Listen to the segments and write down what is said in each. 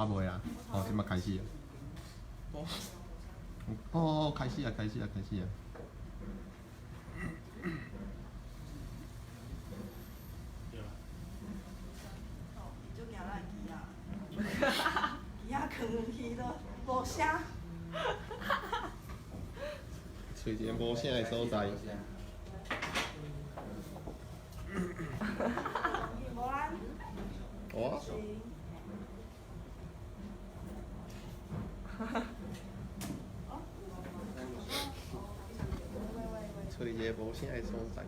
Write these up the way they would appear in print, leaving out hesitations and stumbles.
啊袂啊，哦，這馬開始啊。無。哦，開始啊，開始啊，開始啊。哦，伊足驚咱的機仔，機仔囥去都無聲。揣一个無聲的所在。無咱。哦。揣一个無聲的所在。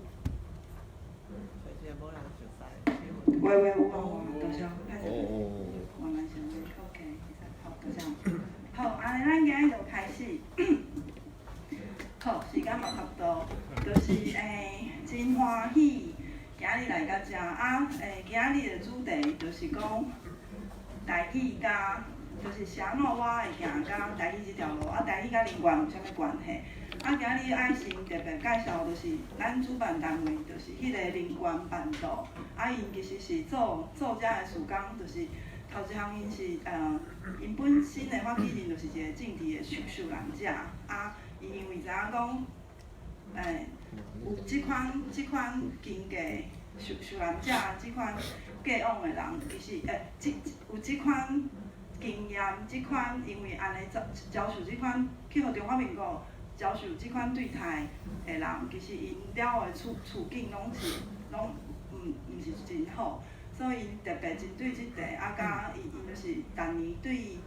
揣一个無人熟似。喂喂，有啊有啊，多謝。哦哦哦。慢慢想，OK，好，多謝。好，按呢，咱今日就開始。好，時間嘛差不多，就是真歡喜今日來到遮啊！今日的主題就是講台語佮，就是是按怎我會行佮台語這條路，啊，台語佮人權有啥物關係？啊，今日愛先特別介紹，就是咱主辦單位，就是彼個人權辦道，啊，𪜶其實是做做遮的事工，就是頭一項𪜶是𪜶本身的發起人就是一個政治的受難者，啊，伊因為知影講，有這款經過受難者，這款過往的人，其實這有這款經驗，這款因為按呢遭受這款去予中華民國遭受這款對待的人，其實𪜶了後的處境攏是攏毋是真好，所以𪜶特別針對這塊，啊，佮伊就是逐年對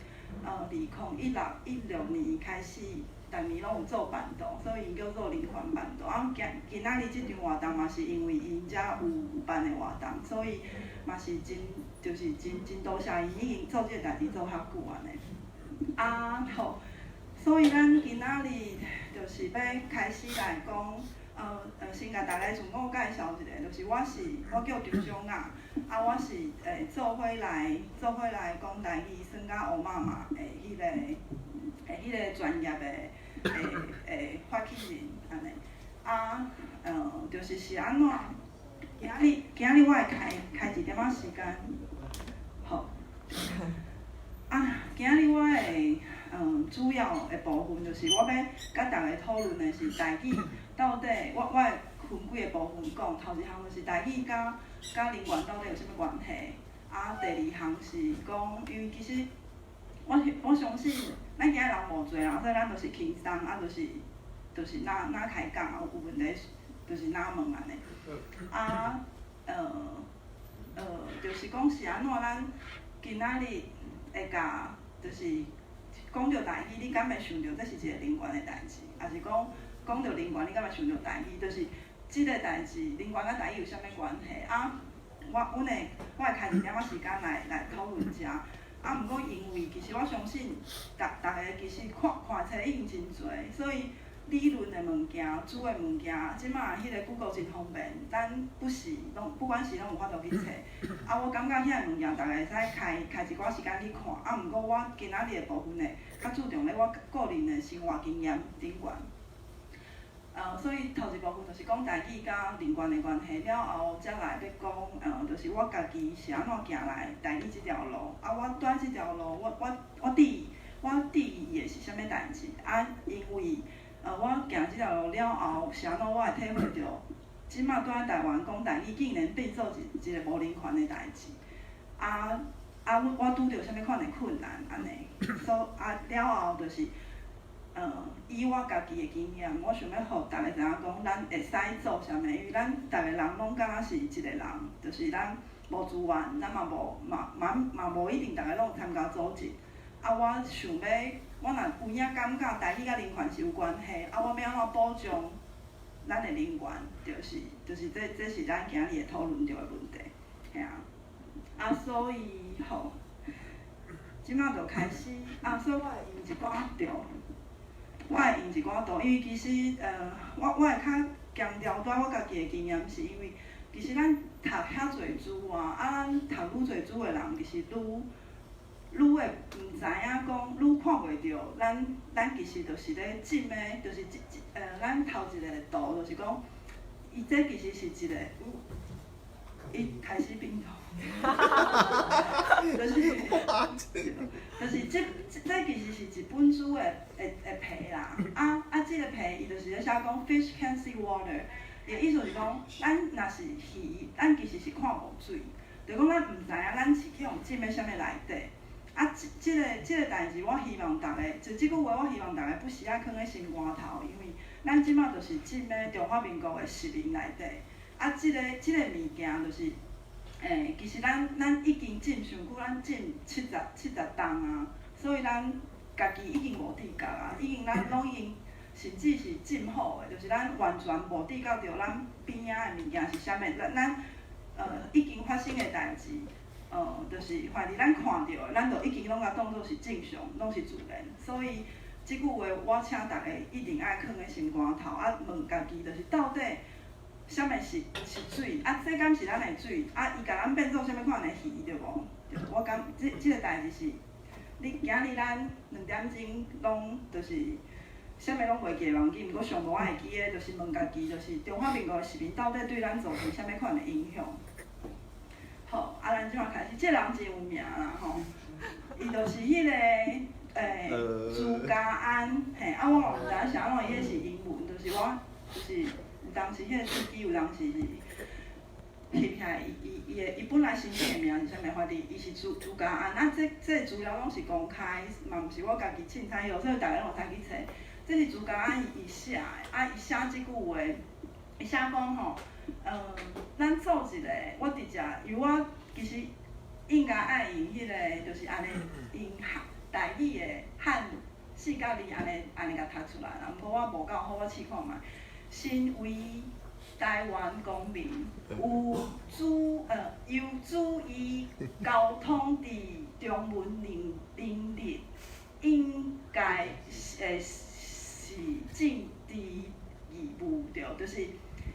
2016年開始，逐年攏有做辦道，所以𪜶叫做人權辦道。啊，今仔日這場活動嘛是因為𪜶遮有辦的活動，所以嘛是真就是真多謝𪜶已經做這個代誌做遐久按呢。啊好，所以咱今仔日就是欲開始來講，先共大家自我介紹一下，就是我叫張松雅，啊，我是做伙來講台語，耍甲烏媽媽的彼個專業的發起人按呢。啊，就是按怎？今日我會開一點仔時間，好。啊，今日我會主要的部分就是我欲佮大家討論的是台語到底，我會分幾个部分講。頭一項就是台語佮人權到底有啥物關係？啊，第二項是講，因為其實我相信咱今日人無濟啦，所以咱就是輕鬆，啊，就是若開講，有問題就是若問按呢。啊，就是講是按怎咱今仔日會共，就是講著台語，你敢會想著這是一個人權的代誌？抑是講講著人權，你敢會想著台語？就是這个代誌，人權佮台語有啥物關係？啊，我會開一點仔時間來討論遮。啊，毋過因為其實我相信，逐家其實看看冊已經真濟，所以理論的物件、煮的物件，這馬彼個 Google 真方便，咱不時攏不管是攏有法度去揣。啊，我感覺遐个物件，逐家會使開一寡時間去看。啊，毋過我今仔日的部分會較注重咧我個人的生活經驗頂懸。所以頭一部分就是講台語佮人權的關係，了後才來欲講，就是我家己是按怎行來台語這條路。啊，我蹛這條路，我注意的是啥物代誌？啊，因為我行這條路了後，是按怎我會體會著，這馬蹛台灣講台語竟然變做一個無人權的代誌。啊，我拄著啥物款的困難按呢？所啊了後就是，以我家己的經驗，我想欲予逐家知影講，咱會使做啥物，因為咱逐個人攏敢若是一個人，就是咱無資源，咱嘛無嘛嘛嘛無一定逐个攏有參加組織。啊，我想欲，我若有影感覺台語佮人權是有關係，啊，我欲按怎保障咱的人權，就是這是咱今日會討論著的問題，嘿啊。啊，所以吼，這馬就開始，啊，所以我會用一寡圖。我會用一寡圖，因為其實，我會較強調蹛我家己的經驗，是因為其實咱讀遐濟書啊，啊，咱讀愈濟書的人，其實愈會毋知影講，愈看袂著，咱其實就是咧浸的，就是這咱頭一個圖就是講，伊這其實是一個，伊開始變圖，就是。就是這其實是一本書的皮啦。啊啊，這個皮伊就是咧寫講 fish can see water，伊的意思是講，咱若是魚，咱其實是看無水，就講咱毋知影咱是去予浸佇啥物內底。啊，這個代誌，我希望逐家，就這句話，我希望逐家不時愛囥佇心肝頭，因為咱這馬就是浸佇中華民國的殖民內底。啊，這個物件就是，其實咱已經浸傷久，咱浸70冬啊，所以咱家己已經無知覺啊，已經咱攏已經甚至是浸好的，就是咱完全無知覺著咱邊仔的物件是啥物，咱已經發生的代誌。就是凡是咱看著的，咱就已經攏共當做是正常，攏是自然。所以這句話，我請逐家一定愛囥佇心肝頭，啊，問家己，就是到底啥物是水？啊，這敢是咱的水？啊，伊共咱變做啥物款的魚，對無？對，我感這個代誌是，你今日咱2點鐘攏就是啥物攏袂記忘記，毋過上無愛會記的，就是問家己，就是中華民國的殖民到底對咱造成啥物款的影響？好，啊，咱這馬開始，這個人真有名啦吼，伊就是彼個朱家安，嘿，啊，我嘛毋知影啥怎，伊彼是英文，就是我就是有當時彼個手機有當時是翕起來，伊本來申請的名是啥物，反正伊是朱家安，啊，這資料攏是公開，嘛毋是我家己凊彩囂，所以逐家攏會使去揣。這是朱家安伊寫的，啊，伊寫這句話，伊寫講吼。咱做一個，我直接，因為我其實應該愛用彼個，就是按呢用漢台語的漢四角字按呢共讀出來啦。毋過我無夠好，我試看覓。身為台灣公民，有注意溝通佇中文能力，應該是政治義務對，就是。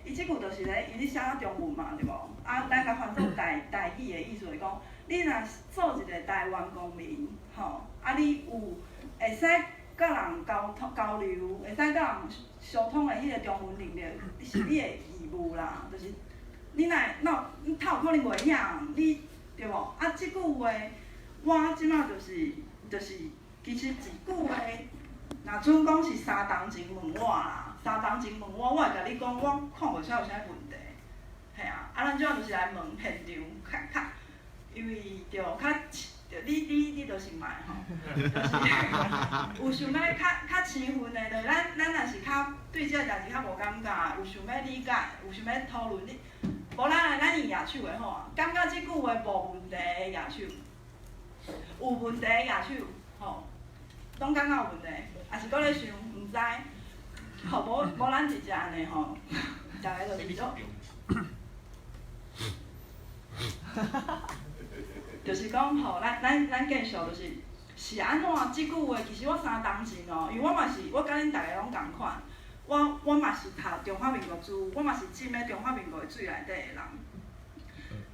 伊這句就是咧，伊咧寫中文嘛，對無？啊，咱共翻做台語的意思是講，你若做一個台灣公民，吼，啊，你有會使佮人溝通交流，會使佮人相通的彼個中文能力，是你的義務啦。就是你若若你較有可能袂曉，你對無？啊，這句話我這馬就是其實一句話，若準講是3冬前問我啦。3冬前問我，我會共你講，我看袂出來有啥問題。嘿啊，啊，咱這就是來問現場，較較，因為著較，你就是莫吼，就是有想欲較較生分的，就咱若是較對這個代誌較無感覺，有想欲理解，有想欲討論，你無咱用舉手的好啊。感覺這句話無問題的舉手，有問題的舉手，吼，攏感覺有問題，抑是閣咧想，毋知。好，無無咱直接按呢吼，逐家就是說，就是講吼，咱繼續就是是按怎這句話，其實我3冬前哦，因為我嘛是，我佮恁逐家攏仝款，我嘛是讀中華民國書，我嘛是浸佇中華民國的水內底的人。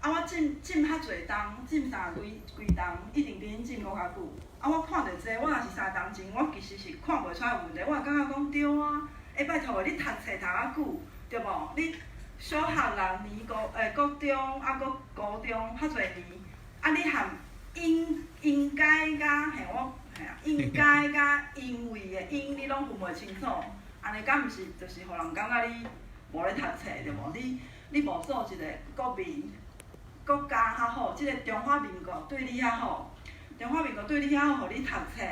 啊，我浸較濟冬，浸三幾幾冬，一定比恁浸閣較久。啊，我看著這個，我若是3冬前，我其實是看袂出來有問題，我會感覺講對啊。欸，拜託你讀冊讀較久，對無？你小學6年國中啊，閣高中較濟年，啊，你含應該佮嘿我嘿啊，應該佮因為的因，你攏分袂清楚，按呢敢毋是就是予人感覺你無咧讀冊對無？你無做一個國民，國家較好，這個中華民國對你遐好，中華民國對你遐好，予你讀冊。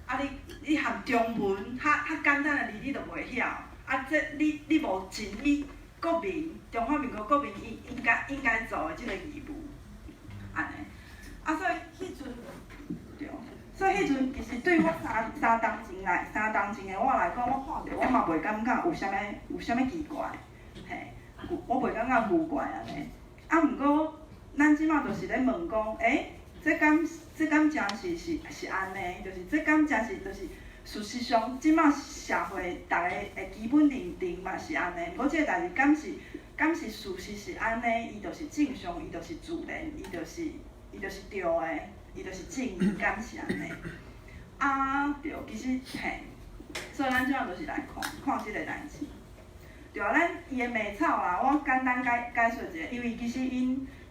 啊你！你含中文較較簡單的字你都袂曉，啊這你無盡你國民中華民國國民應該做的這個義務，按呢。啊所以彼陣對，所以彼陣其實對我3冬前的我來講，我看著我嘛袂感覺有啥物奇怪，嘿，我袂感覺奇怪按呢。啊毋過咱這馬就是咧問講，欸，這敢真是按呢？就是這敢真是就是事實上，這馬社會逐家的基本認定嘛是按呢。毋過這個代誌敢是事實是按呢？伊就是正常，伊就是自然，伊就是對的，伊就是正義，敢是按呢？啊，對，其實嘿，所以咱這馬就是來看看這個代誌。對啊，咱伊的麥草啦，我簡單解說一下，因為其實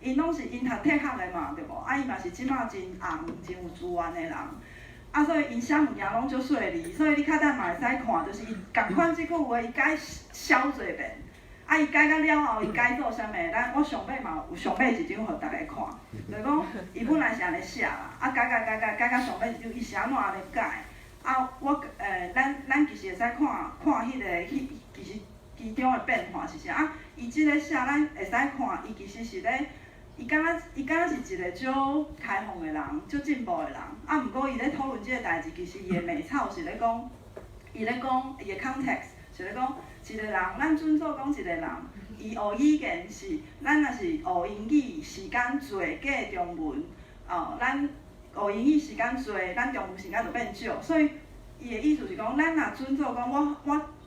𪜶攏是𪜶讀哲學的嘛，對無？啊，伊嘛是這馬真紅、真有資源的人。啊，所以𪜶寫物件攏足細膩，所以你較等嘛會使看，就是伊仝款這句話，伊改小濟遍，啊，伊改甲了後，伊改做啥物？咱我上尾嘛有上尾一張予逐家看，就是講伊本來是按呢寫啦，啊改改改改改甲上尾一張，伊是按怎按呢改？啊，我咱其實會使看看彼個彼其實其中的變化是啥？啊，伊這个寫咱會使看，伊其實是咧。伊敢若是一個足開放的人，足進步的人。啊，毋過伊咧討論這个代誌，其實伊的眉草是咧講，伊咧講伊的 context 是咧講一個人，咱準做講一個人，伊學語言是，咱若是學英語時間濟過中文，哦，咱學英語時間濟，咱中文時間就變少。所以伊的意思是講，咱若準做講，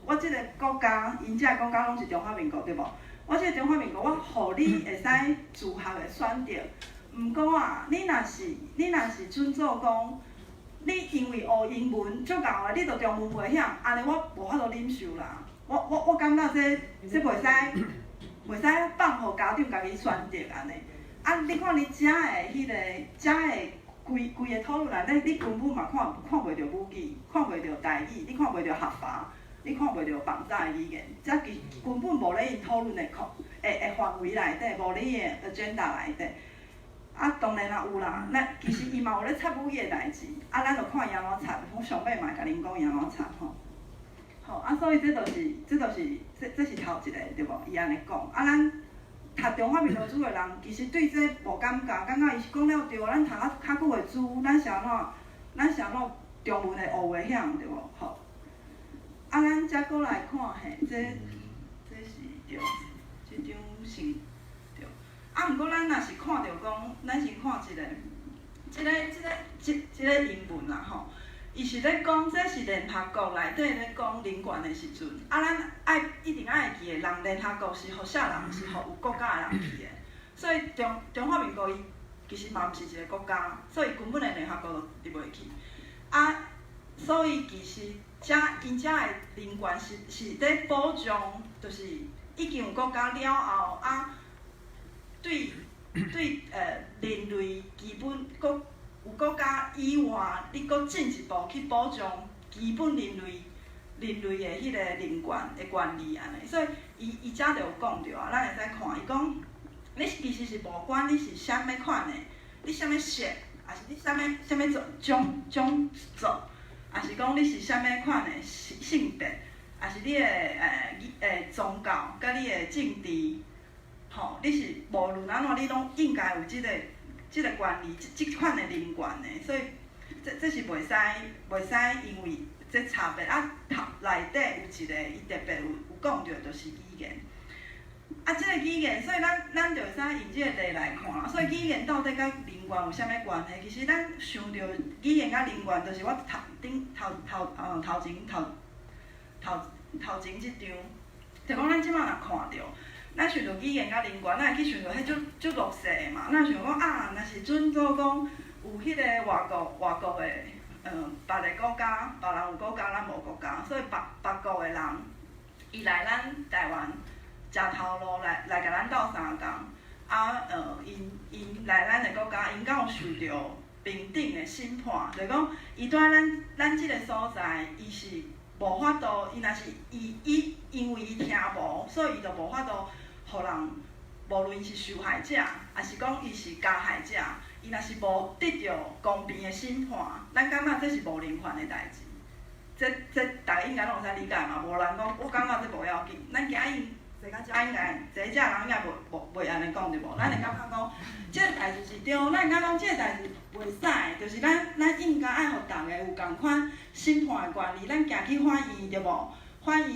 我這个國家，𪜶這个國家攏是中華民國，對無？我這个中華民國，我予你會使自學的選擇。毋過啊，你若是準做講，你因為學英文足𠢕的，你就中文袂曉，按呢我無法度忍受啦。我感覺這袂使放予家長家己選擇按呢。啊，你看你遮的彼个遮的規規个討論內底，你根本嘛看袂著母語，看袂著台語，你看袂著客話。你看袂著放早的語言，這其根本無咧𪜶討論的空的範圍內底，無咧伊的 agenda 內底。啊，當然也有啦，咱其實伊嘛有咧插母語的代誌，啊，咱就看伊按怎插，我上尾嘛會共恁講伊按怎插吼。好，啊，所以這就是這是頭一個對無？伊按呢講，啊，咱讀中華民國史的人，其實對這無感覺，感覺伊是講了對，咱讀較較久的書，咱是按怎中文會學袂曉對無？好。啊，咱才閣來看嘿，這是對，這張是對。啊，毋過咱若是看著講，咱先看一個，這個英文啦吼，伊是咧講這是聯合國內底咧講人權的時陣，啊，咱愛一定愛會記得，人聯合國是予啥人？是予有國家的人去的。所以中華民國伊其實嘛毋是一個國家，所以根本連聯合國都入袂去。啊，所以其實遮𪜶遮的人權是咧保障，就是已經有國家了後啊，對人類基本國有國家以外，你閣進一步去保障基本人類的彼個人權的權利按呢。所以伊遮就有講著啊，咱會使看，伊講你其實是無管你是啥物款的，你啥物色，抑是你啥物種族，抑是講你是啥物款的性別，抑是你的宗教，佮你的政治，吼，你是無論按怎，你攏應該有這個權利，這款的人權的，所以這是袂使因為這差別啊。頭內底有一個伊特別有講著，就是語言。啊，這個語言，所以咱就會使用這個例來看。所以語言到底佮人權有啥物關係？其實咱想著語言佮人權，就是我頭頂頭頭頭前頭頭頭前這張，就講咱這擺若看著，咱想著語言佮人權，咱會去想著彼足足弱勢的嘛。咱想講啊，若是準做講有彼個外國的，別个國家，別人有國家，咱無國家，所以別國的人，伊來咱台灣食頭路來共咱鬥相共，啊，𪜶來咱的國家，𪜶敢有受著平等的審判？就是講，伊蹛咱這个所在，伊是無法度，伊若是伊因為伊聽無，所以伊就無法度予人，無論伊是受害者，抑是講伊是加害者，伊若是無得著公平的審判，咱感覺這是無人權的代誌。這逐家應該攏會使理解嘛？無人講，我感覺這無要緊。咱今日坐到遮應該，坐遮人應該袂按呢講對無？咱會感覺講，這个代誌是對，咱會感覺講這个代誌袂使，就是咱應該愛予逐个有仝款審判的權利，咱行去法院對無？法院，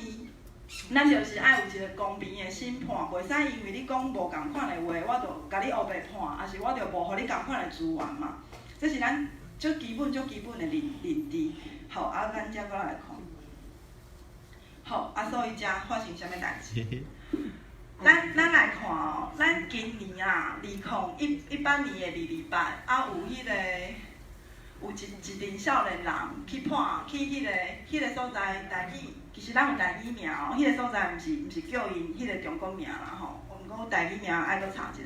咱就是愛有一個公平的審判，袂使因為你講無仝款的話，我就共你烏白判，抑是我就無予你仝款的資源嘛。這是咱足基本、足基本的認知。好，啊，咱才閣來看。好，啊，所以遮發生啥物代誌？咱來看哦，咱今年啊，2018年的228，啊，有彼个有一陣少年人去判去彼个所在台語，其實咱有台語名哦，彼个所在毋是叫𪜶彼个中國名啦吼，毋過台語名愛閣查一下。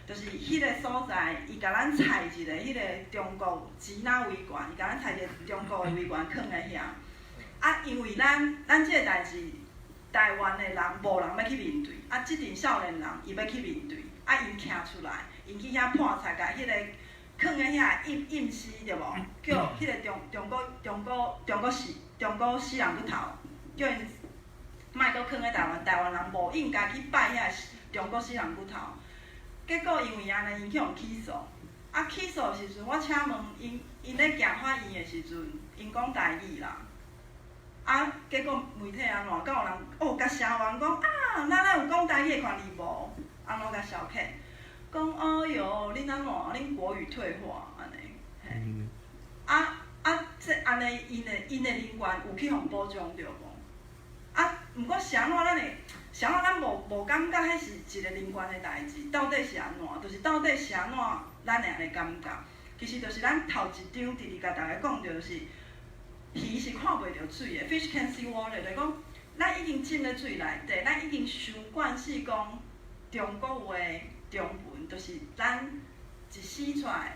就是彼个所在，伊共咱裁一个彼个中國支那維權，伊共咱裁一个中國的維權囥佇遐。啊，因為咱這个代誌，台灣的人無人欲去面對，啊，這陣少年人伊欲去面對，啊，𪜶徛出來，𪜶去遐破賊，共彼個囥佇遐印印死對無？叫彼個中國死人骨頭，叫𪜶莫閣囥佇台灣，台灣人無應該去拜遐中國死人骨頭。結果因為按呢，𪜶去予起訴。啊，起訴的時陣，我請問𪜶，𪜶咧行法院的時陣，𪜶講台語啦。啊，結果媒體按怎？敢有人哦，共聲援講啊，咱咱有講台語的權利無？按怎共消遣？講哦喲，恁按怎？恁國語退化按呢？嘿。啊啊，這按呢，𪜶的人權有去予保障著無？啊，毋過是按怎咱會？是按怎咱無感覺彼是一個人權的代誌？到底是按怎？就是到底是按怎咱會按呢感覺？其實就是咱頭一張直直共大家講著，就是魚是看袂著水的，fish can see water，就是講咱已經浸咧水內底，咱已經習慣勢講中國話中文，就是咱一生出來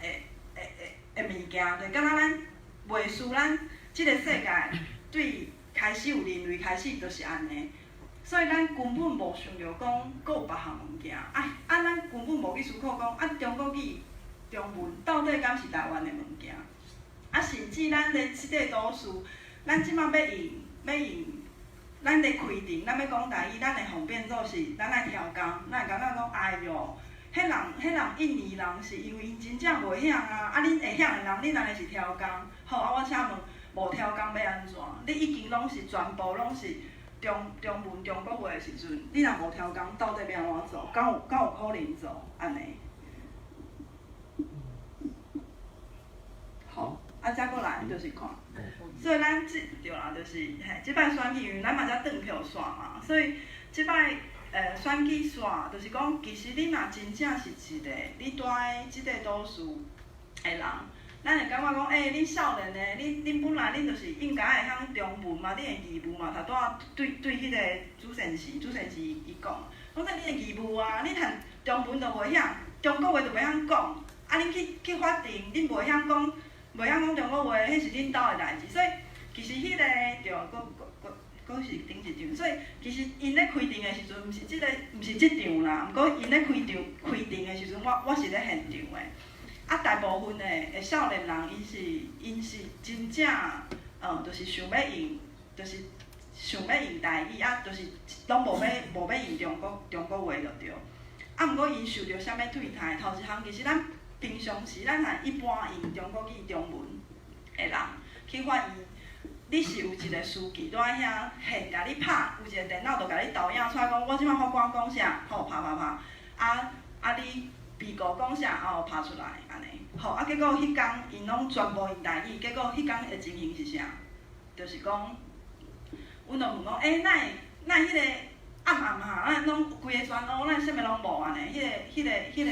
的物件，就敢若咱袂輸咱這个世界對開始有人類開始就是按呢，所以咱根本無想著講閣有別項物件，啊啊，咱根本無去思考講啊，中國語中文到底敢是台灣的物件？啊，甚至咱咧這個都市，咱這馬欲用，咱咧開庭，咱欲講台語，咱會予變做是咱愛超工，咱會感覺講，哎喲，彼人印尼人是因為𪜶真正袂曉啊，啊，恁會曉的人，恁按呢是超工，好啊，我請問，無超工欲按怎？你已經攏是全部攏是中文中國話的時陣，你若無超工，到底欲按怎做？敢有可能做按呢？好，啊，再過來就是看，所以咱這對啦，就是嘿，這擺選舉，因為咱嘛才轉票煞嘛，所以這擺選舉煞，就是講其實你若真正是一個你住佇這個都市的人，咱會感覺講，欸，恁少年的，恁本來恁就是應該會曉中文嘛，恁的義務嘛，頭拄仔對彼個主持人伊講，講這恁的義務啊，恁連中文都袂曉，中國話都袂曉講，啊，恁去法庭，恁袂曉講中國話，彼是恁兜的代誌，所以其實彼個對，閣是頂一場，所以其實𪜶咧開庭的時陣，毋是這个，毋是這場啦，毋過𪜶咧開庭的時陣，我是咧現場的。啊，大部分的少年人，𪜶是真正，就是想欲用，就是想欲用台語，啊，就是攏無欲用中國話就對。啊，毋過𪜶受著啥物對待？頭一項其實咱平常時，咱若一般用中國語中文的人去法院，你是有一個書記佇遐現共你拍，有一個電腦就共你投影出來講，我這擺法官講啥，吼，拍拍拍，啊啊你被告講啥，哦，拍出來，按呢，吼，啊結果彼工𪜶攏全部用台語，結果彼工的情形是啥？就是講，阮就問講，欸，哪會彼個暗暗哈，咱攏規个全烏，咱啥物攏無按呢？彼个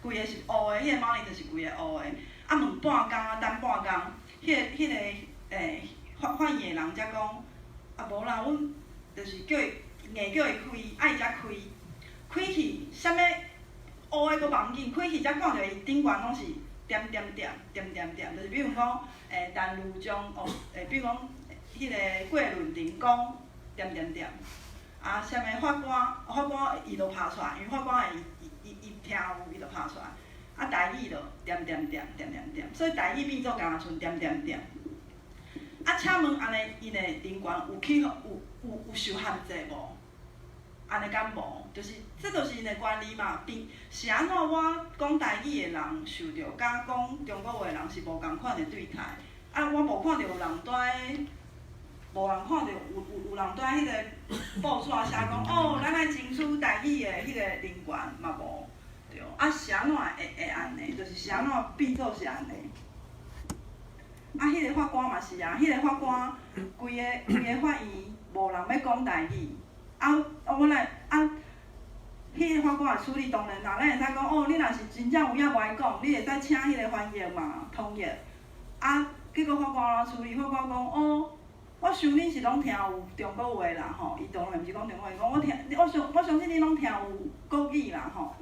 規个是烏的，彼個 monitor 是規个烏的。啊，問半工啊，等半工，彼個法院的人才講，啊無啦，阮就是叫伊硬叫伊開，啊伊才開，開去啥物烏的閣無要緊，開去才看著伊頂懸攏是點點點點點點，就是比如講，陳如章哦，比如講，彼個郭倫廷講點點點，啊，啥物法官伊就拍出來，因為法官會伊聽有，伊就拍出來，啊，台語就點點點點點點，所以台語變做敢若像點點點。啊，請問按呢，𪜶的人權有去予有受限制無？按呢敢無？就是這就是𪜶的權利嘛。並是按怎我講台語的人受著佮講中國話的人是無仝款的對待。啊，我無看著有人佇，無人看著有人佇彼個報紙寫講，哦，咱愛爭取台語的彼個人權嘛無。對。啊，是按怎會按呢？就是是按怎變做是按呢？啊，彼個法官嘛是啊，彼個法官規個法院無人欲講台語，啊，啊，阮來啊，彼個法官的處理當然啦，咱會使講哦，你若是真正有影無愛講，你會使請彼個翻譯嘛，通譯。啊，結果法官按怎處理？法官講哦，我想恁是攏聽有中國話啦吼，伊當然毋是講中國話，伊講我聽，我相信恁攏聽有國語啦吼。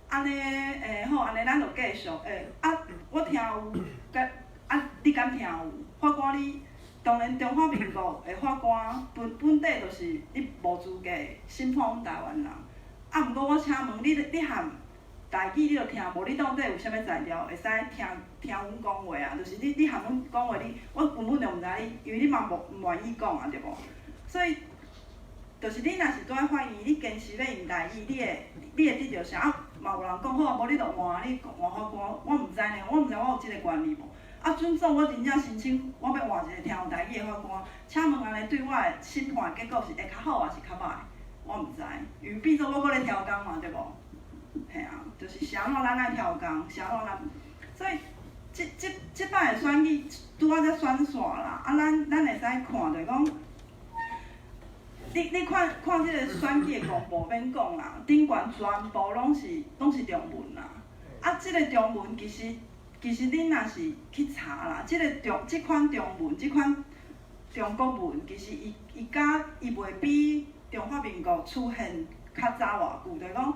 按呢，欸好，按呢咱就繼續。欸，啊，我聽有，佮啊，你敢聽有？法官你，當然中華民國的法官本本底就是你無資格審判阮台灣人。啊，毋過我請問你，你含台語你都聽無？你到底有啥物材料會使聽聽阮講話啊？就是你你含阮講話，你我根本就毋知你，因為你嘛無毋願意講啊，對無？所以，就是你若是佇法院，你堅持欲用台語，你會你會得著啥？啊，嘛有人講好啊，無你就換，你換法官，我毋知呢，我毋知我有這个權利無。啊，準總我真正申請，我欲換一個聽有台語的法官，請問按呢對我的審判結果是會較好抑是較歹？我毋知，因為變做我閣咧刁工嘛，對無？嘿啊，就是啥物咱愛刁工，啥物咱，所以這這這擺的選舉拄仔才選煞啦，啊，咱咱會使看著講，你你看看這个選舉的公報免講啦，頂懸全部攏是攏是中文啦，啊，這个中文其實其實恁若是去查啦，這个中這款中文，這款中國文，其實伊伊佮伊袂比中華民國出現較早偌久，就是講，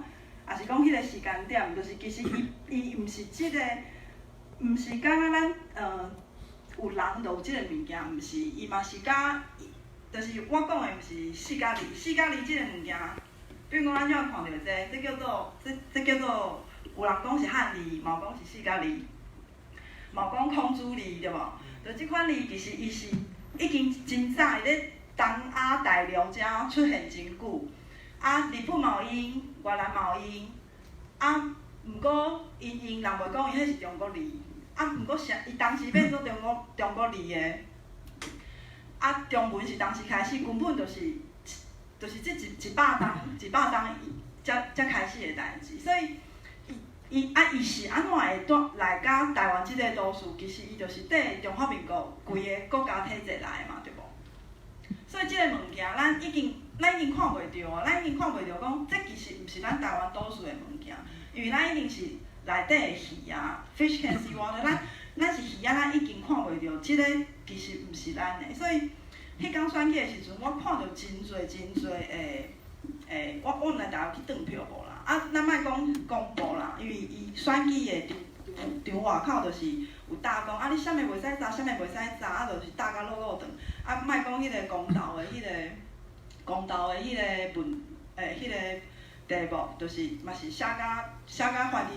抑是講彼个時間點，就是其實伊伊毋是這个，毋是敢若咱有人就有這个物件，毋是，伊嘛是佮，就是我講的毋是四角字，四角字這个物件，比如講咱這看著這，這叫做這這叫做有人講是漢字，嘛有講是四角字，嘛有講孔子字，對無？就這款字其實伊是已經真早佇咧東亞大陸遮出現真久，啊，日本嘛有用，越南嘛有用，啊，毋過𪜶用人袂講伊彼是中國字，啊，毋過啥伊當時變做中國中國字的，啊，中文是當時開始根本就是就是這一一百冬一百冬才才開始的代誌，所以伊伊啊伊是按怎會蹛來佮台灣這个都市，其實伊就是綴中華民國規个國家體制來的嘛，對無？所以這个物件，咱已經咱已經看袂著啊！咱已經看袂著講，這其實毋是咱台灣都市的物件，因為咱已經是內底的魚啊，fish can see water，咱咱是魚仔，咱已經看袂著，這个其實毋是咱的。所以，彼工選舉的時陣，我看著真濟真濟的，欸，我我毋知大家有去轉票無啦？啊，咱莫講公布啦，因為伊選舉的場場外口就是有貼講，啊，你啥物袂使查，啥物袂使查，啊，就是貼甲落落長。啊，莫講彼個公投的彼個公投的彼个問，欸，彼個題目，就是嘛是寫甲寫甲反正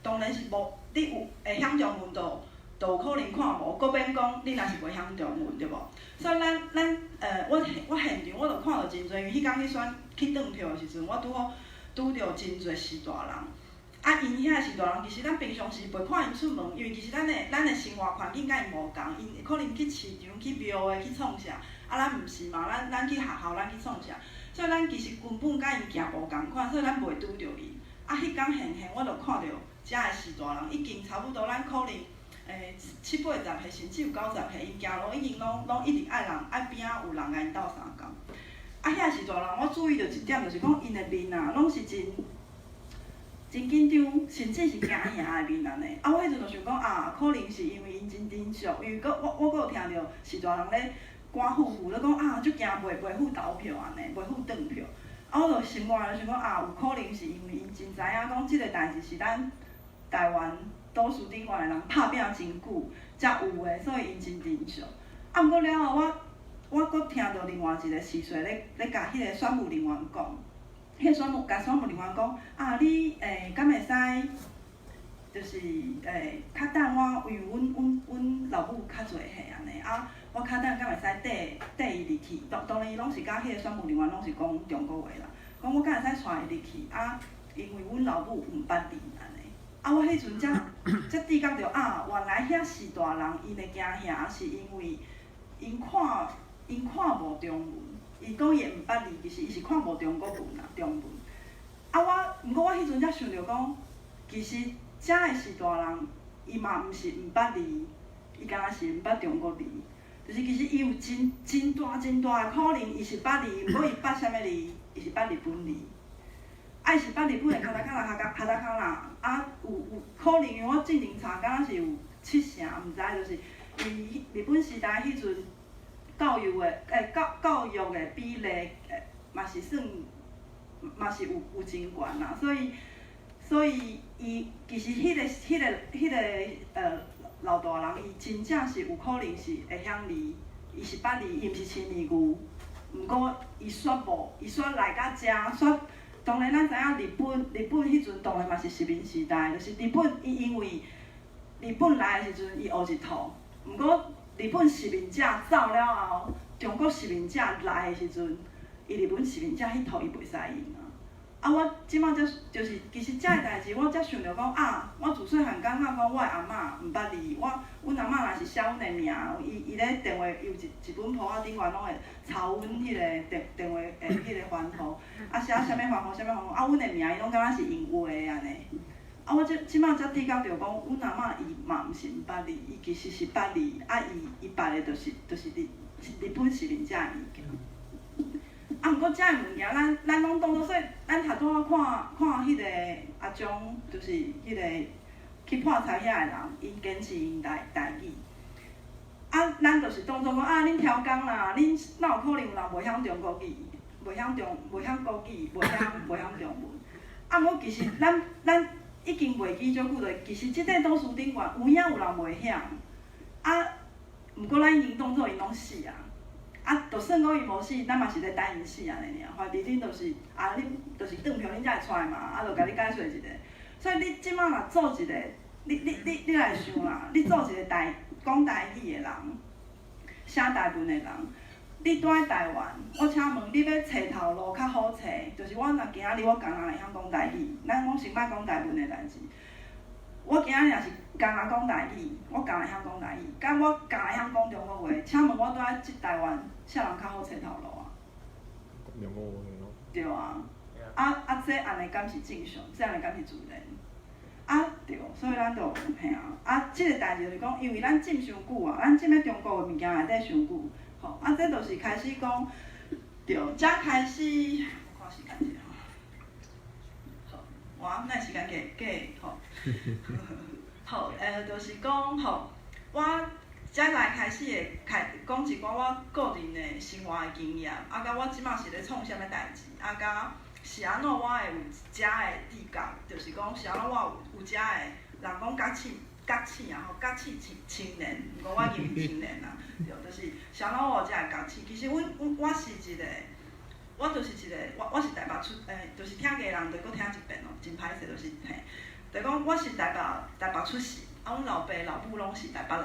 當然是無，你有會曉中文就就有可能看無，閣免講你若是袂曉中文對無？所以咱咱我我現場我就看著真濟，因為彼工去選去轉票的時陣，我拄好拄著真濟序大人。啊，𪜶遐序大人，其實咱平常時袂看𪜶出門，因為其實咱的咱的生活環境佮𪜶無仝，𪜶可能去市場、去廟的、去創啥，啊，咱毋是嘛，咱咱去學校，咱去創啥，所以咱其實根本佮𪜶行無仝款，所以咱袂拄著𪜶。啊，彼工現現我就看著遮的序大人已經差不多，咱可能欸七八十歲，甚至有90歲，𪜶行路已經攏攏一直愛人愛邊仔有人共𪜶鬥相共。啊，遐序大人，我注意著一點，就是講𪜶的面啊，攏是真真緊張，甚至是驚嚇的面按呢。啊，我彼陣就想講啊，可能是因為𪜶真珍惜，因為閣我我閣有聽著序大人咧趕呼呼咧講啊，足驚袂袂赴投票按呢，袂赴轉票。啊，我就心肝就想講啊，有可能是因為𪜶真知影講這个代誌是咱台灣都市頂懸的人拍拚真久才有的，所以𪜶真珍惜。啊，毋過了後我我閣聽著另外一個序細咧咧共彼個選務人員講。彼個選務共選務人員講，啊，你欸敢會使，就是欸較等我，因為阮阮阮老母較濟歲按呢，啊，我較等敢會使綴綴伊入去？當當然伊攏是佮彼個選務人員攏是講中國話啦。講我敢會使帶伊入去？啊，因為阮老母毋捌字按呢。啊，我彼陣才才知覺著啊，原來遐序大人𪜶的驚嚇是因為𪜶看𪜶看無中文。伊講伊毋捌字，其實伊是看無中國文啦，中文。啊，我毋過我彼陣才想著講，其實遮的序大人，伊嘛毋是毋捌字，伊敢若是毋捌中國字。就是其實伊有真真大真大的可能，伊是捌字，毋過伊捌啥物字？伊是捌日本字。啊，伊是捌日本的カタカナ、カタカナ，啊，有有可能，因為我進前查敢若是有七成，毋知就是伊日本時代彼陣。教育的欸教教育的比例欸嘛是算嘛是有有真懸啦，所以所以伊其實彼個老大人，伊真正是有可能是會曉字，伊是捌字，伊毋是千年牛，毋過伊煞無，伊煞來到遮，煞當然咱知影日本彼陣當然嘛是殖民時代，就是日本伊因為日本來的時陣伊學一套，毋過日本殖民者走了後，中國殖民者來的時陣，伊日本殖民者彼套伊袂使用啊。啊，我這擺才就是，其實這个代誌，我才想著講啊，我自細漢感覺講我的阿嬤毋捌字，我阮阿嬤若是寫阮的名，伊咧電話伊有一本簿仔頂懸攏會抄阮彼個電話的彼個番號，啊寫啥物番號啥物番號，啊阮的名伊攏敢若是用畫的按呢。啊，我這這擺才知覺著講，阮阿嬤伊嘛毋是毋捌字，伊其實是捌字，啊伊捌的就是日本殖民者的物件。啊，毋過這个物件，咱攏當做說，咱頭拄仔看看彼個阿張，就是彼個去破財遐个人，𪜶堅持𪜶台語。啊，咱就是當做講啊，恁超工啦，恁哪有可能有人袂曉中國語，袂曉國語，袂曉中文？啊，毋過其實咱已經袂記足久了，其實這塊都市頂懸有影有人袂曉。啊，毋過咱已經當做𪜶攏死啊。啊，就算講伊無死，咱嘛是咧等𪜶死按呢爾。反正恁就是啊，恁就是轉票，恁才會出來嘛，啊，就共你解說一下。所以你這擺若做一個，你來想啦，你做一個講台語的人，寫台文的人，你住佇台灣，我請問你欲揣頭路較好揣，就是我若今仔日我干焦會曉講台語，咱攏先莫講台文的代誌。我今仔日若是干焦講台語，我干焦會曉講台語，佮我干焦會曉講中國話，請問我住佇這台灣，啥人較好揣頭路啊？中國話咯。對啊，啊，這按呢敢是正常？這按呢敢是自然？啊，對，所以咱就嘿啊，啊，這个代誌就是講，因為咱浸傷久啊，咱浸佇中國的物件內底傷久，吼，啊，這就是開始講，對，才開始，我看時間者吼，好，我那時間過過吼，好，就是講吼，我才來開始會開講一寡我個人的生活的經驗，啊，佮我這馬是咧創啥物代誌，啊，佮是按怎我會有遮的知覺，就是講是按怎我有遮的，人講覺醒覺醒啊吼，覺醒青年，毋過我已經毋青年啊，對，就是是按怎我有遮的覺醒。其實阮我是一個，我就是一個，我是台北出，就是聽過的人就閣聽一遍咯，真歹勢就是嘿，就講我是台北出世，啊，阮老爸老母攏是台北人。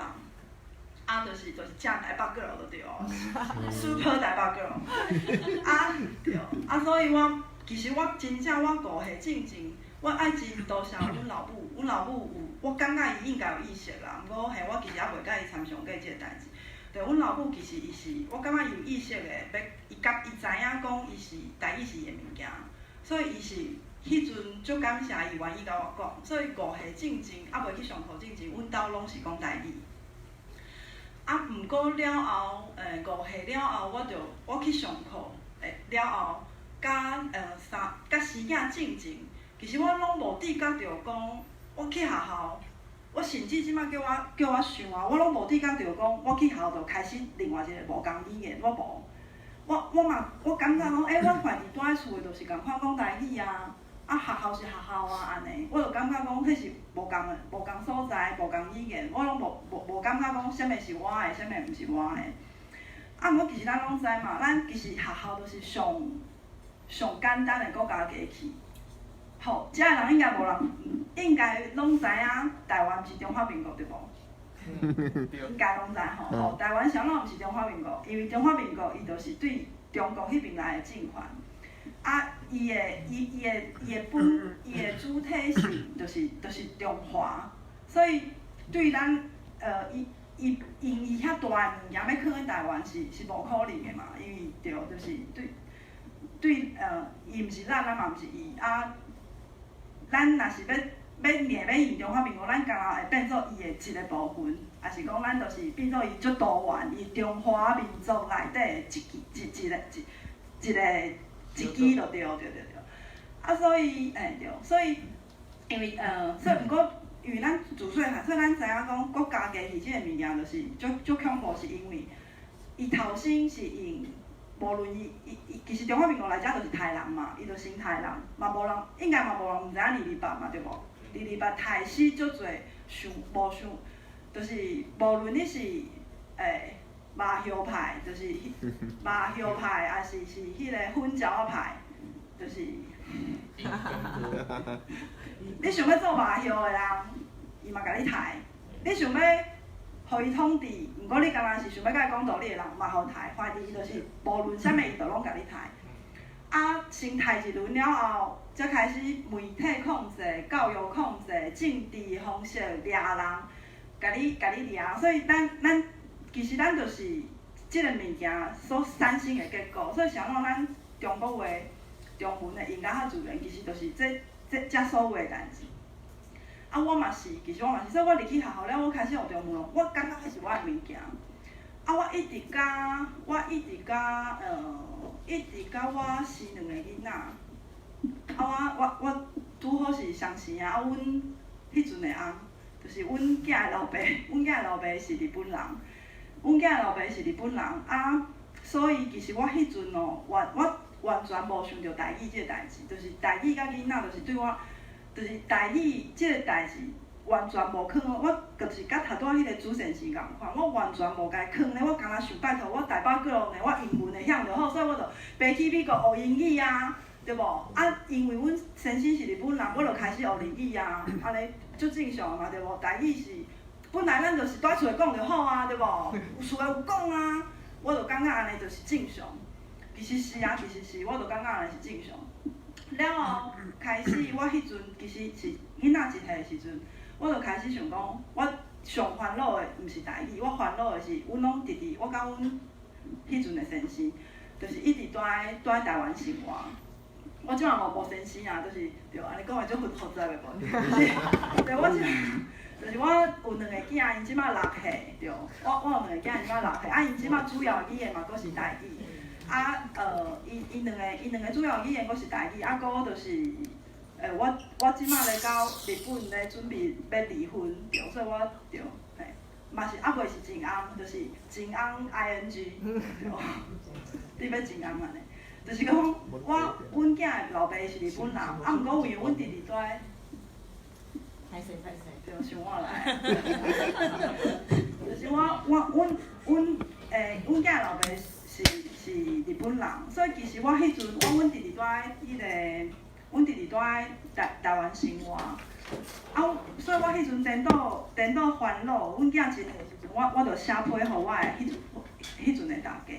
啊，就是正台北 girl 就對哦，super 台北 girl。啊，對，啊，所以我其實我真正我5歲進前，我愛真多謝阮老母，阮老母有，我感覺伊應該有意識啦，毋過嘿，我其實猶袂佮伊參詳過這个代誌。對，阮老母其實伊是，我感覺伊有意識的，欲伊知影講伊是台語是伊的物件，所以伊是彼陣足感謝伊願意共我講，所以5歲進前，猶未去上課進前，阮兜攏是講台語。啊，毋過了後，5歲了後，我就我去上課，了後，佮三佮生囝進前，其實我攏無知覺著講，我去學校，我甚至這擺叫我想啊，我攏無知覺著講，我去學校就開始另外一個無仝語言，我無，我嘛，我感覺講，欸，阮反正住佇厝的就是仝款講台語啊，啊，學校是學校啊，按呢，我就感覺講，彼是無仝的，無仝所在，無仝語言，我攏無感覺講啥物是我的，啥物毋是我的。啊，毋過其實咱攏知嘛，咱其實學校就是上上簡單的國家機器。吼，遮的人應該無人，應該攏知影台灣毋是中華民國對無？應該攏知吼。吼，台灣啥物毋是中華民國？因為中華民國伊就是對中國彼邊來的政權。啊，伊的伊伊的伊的本伊的主體性就是中華，所以對咱伊伊用伊遐大的物件欲囥佇台灣是無可能的嘛，因為對，就是對伊毋是咱，咱嘛毋是伊啊。咱若是欲硬欲用中華民國，咱敢若會變做伊的一個部分，抑是講咱就是變做伊足多元，伊中華民族內底的一支一一個一一個一支就對對對對。啊，所以對，所以因為所以毋過因為咱自細漢，所以咱知影講國家機器這個物件就是足足恐怖，是因為伊頭先是用無論伊伊伊，其實中華民國來遮就是刣人嘛，伊就先刣人，嘛無人應該嘛無人毋知影二二八嘛，對無？二二八刣死足濟想無想，就是無論你是麻葉派，就是麻葉派，抑是是彼个粉蕉仔派，就是你想欲做麻葉的人，伊嘛共你刣；你想欲予伊統治，毋過你敢若是想欲共伊講道理的人，嘛予刣。反正伊就是無論啥物，伊就攏共你刣。啊，先刣一輪了後，才開始媒體控制、教育控制、政治方式掠人，共你掠。所以咱其實咱就是這個物件所產生的結果。所以啥物咱中國話、中文會用甲較自然，其實就是這所有的代誌。啊，我嘛是，其實我嘛是，所以我入去學校了，我開始學中文，我感覺彼是我的物件。啊，我一直甲我生兩个囡仔，啊，我拄好是雙生啊，啊，阮彼陣的翁，就是阮囝的老爸，阮囝的老爸是日本人，阮囝的老爸是日本人，啊，所以其實我彼陣哦，我完全無想著台語這个代誌，就是台語佮囡仔，就是對我，就是台語這个代誌完全無囥，我就是佮頭拄仔彼个主線是仝款，我完全無共伊囥咧，我敢若想拜託我台北過來呢，我英文會曉就好，所以我就飛去美國學英語啊，對無？啊，因為阮先生是日本人，我就開始學日語啊，按呢足正常嘛，對無？台語是本來咱就是蹛佇厝講就好啊，對無？有厝內有講啊，我就感覺按呢就是正常。其實是啊，其實是，我就感覺按呢是正常。了後開始，我彼陣其實是囡仔一歲的時陣，我就開始想講，我上煩惱的毋是台語，我煩惱的是，阮攏直直，我佮阮彼陣的先生，就是一直蹛佇台灣生活。我這馬無先生啊，就是對，按呢講話足複複雜的無？就是對，我這就是我有兩個囝，𪜶這馬六歲，對，我有兩個囝，𪜶這馬六歲，啊，𪜶這馬主要語言嘛，閣是台語。啊，𪜶兩個主要語言閣是台語，啊，閣就是，我這馬咧到日本咧準備欲離婚，對，所以我對，嘿，嘛是猶未是真翁，就是真翁 ing，對，你欲真翁按呢？就是講，我阮囝的老爸是日本人，啊，毋過因為阮直直蹛，歹勢歹勢，對，想我來，就是我阮囝老爸是日本人，所以其實我彼陣我阮直直蹛彼个，阮直直蹛台灣生活，啊，所以我彼陣顛倒顛倒煩惱，阮囝一歲的時陣，我就寫批予我的彼陣的大家，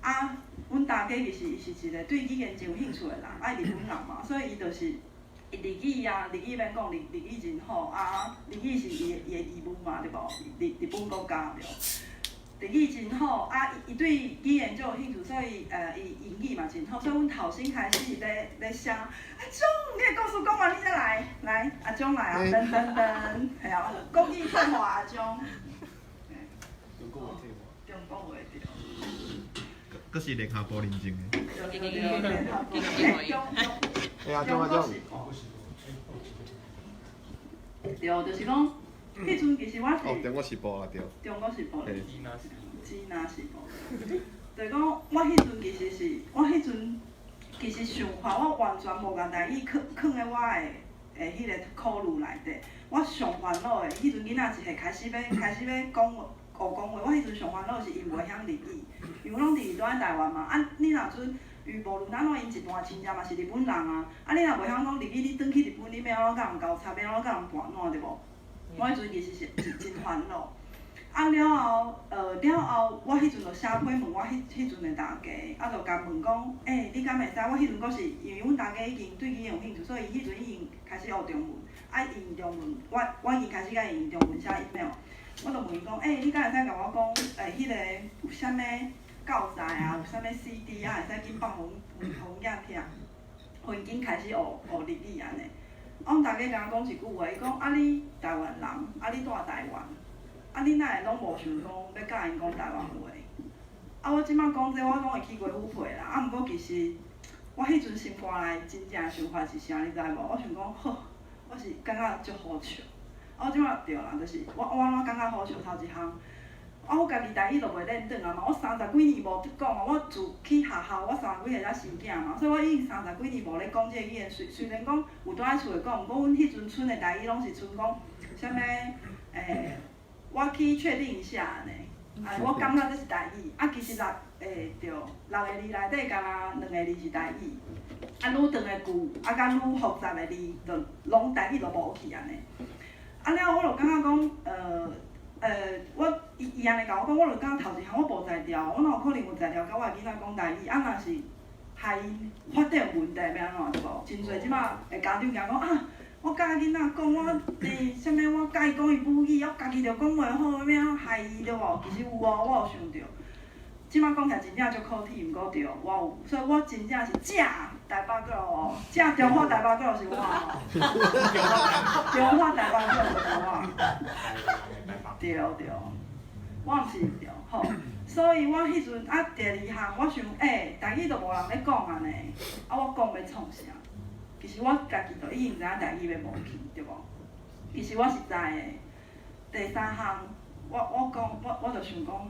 啊，阮大家其實伊是一個對語言真有興趣的人，啊，伊日本人嘛，所以伊就是伊日語啊，日語免講，日語真好，啊，日語是伊的義務嘛，對無？日本國家對。日語真好，啊，伊對語言足有興趣，所以伊英語嘛真好，所以阮頭先開始咧寫，阿忠，你的故事講完你才來，來，阿忠來啊，噔噔噔，嘿啊，國語退化阿忠。中國話退化。中國話對。閣是聯合報認證的。對對對，聯合報。欸，阿忠阿忠。對，就是講，彼陣其實我是。哦，中國時報啊，對。中國時報。支那時報。就是講，我彼陣其實是，我彼陣其實想法，我完全無共台語囥囥佇我的彼個考慮內底。我上煩惱的，彼陣囡仔一歲開始欲講學講話，我彼陣上煩惱是𪜶袂曉日語，因為攏佇蹛台灣嘛。啊，你若準，伊無論按怎，𪜶一半親戚嘛是日本人啊。啊，你若袂曉講日語，你轉去日本，你欲按怎佮人交叉，欲按怎佮人盤撋對無？我彼陣其實是真煩惱。啊了後，了後，我彼陣就寫批問我彼陣的大家，啊，就共問講，欸，你敢會使？我彼陣閣是因為阮大家已經對語言有興趣，所以伊彼陣已經開始學中文，啊，伊用中文，我已經開始共伊用中文寫 email，我就問伊講，欸，你敢會使共我講，彼個有啥物教材啊，有啥物 CD 啊，會使緊放予阮囝聽，予𪜶緊開始學日語按呢。啊，阮大家共我講一句話，伊講啊，你台灣人，啊，你蹛台灣。啊！你哪會攏無想講欲教𪜶講台灣話？啊！我這馬講這，我攏會起雞虎皮啦。啊，毋過其實我彼陣心肝內真正的想法是啥，你知無？我想講好，我是感覺足好笑。啊，我這馬對啦，就是我按怎感覺好笑頭一項，啊，我家己台語就袂練轉啊嘛，我三十幾年無講啊，我自去學校，我三十幾歲才生囝嘛，所以我已經三十幾年無咧講這個語言。雖然講有蹛佇厝內講，毋過阮彼陣賰的台語攏是賰講啥物我去確定一下按呢，啊，我感覺這是台語，啊，其實六對，六个字內底敢若兩個字是台語，啊，愈長的句，啊，佮愈複雜的字，就攏台語就無去按呢。啊了後我就感覺講，我伊伊按呢共我講，我就感覺頭一項我無才調，我哪有可能有才調共我的囡仔講台語？啊，若是害𪜶發展有問題，欲按怎對無？真濟這馬的家長驚講啊，我教囡仔講我啥物，我共伊講伊母語，我家己就講袂好，欲按怎害伊對無？其實有哦，我有想著。這馬講起來真正足可恥，毋過對，我有，所以我真正是正台北語哦，正中華台北語是我哦，中華台北語是我，對對，我毋是對，好，所以我彼陣啊，第二項我想，台語都無人咧講啊呢，啊我講欲創啥？其實我家己都已經知影台語欲無去，對無？其實我是知的。第三項，我講，我就想講，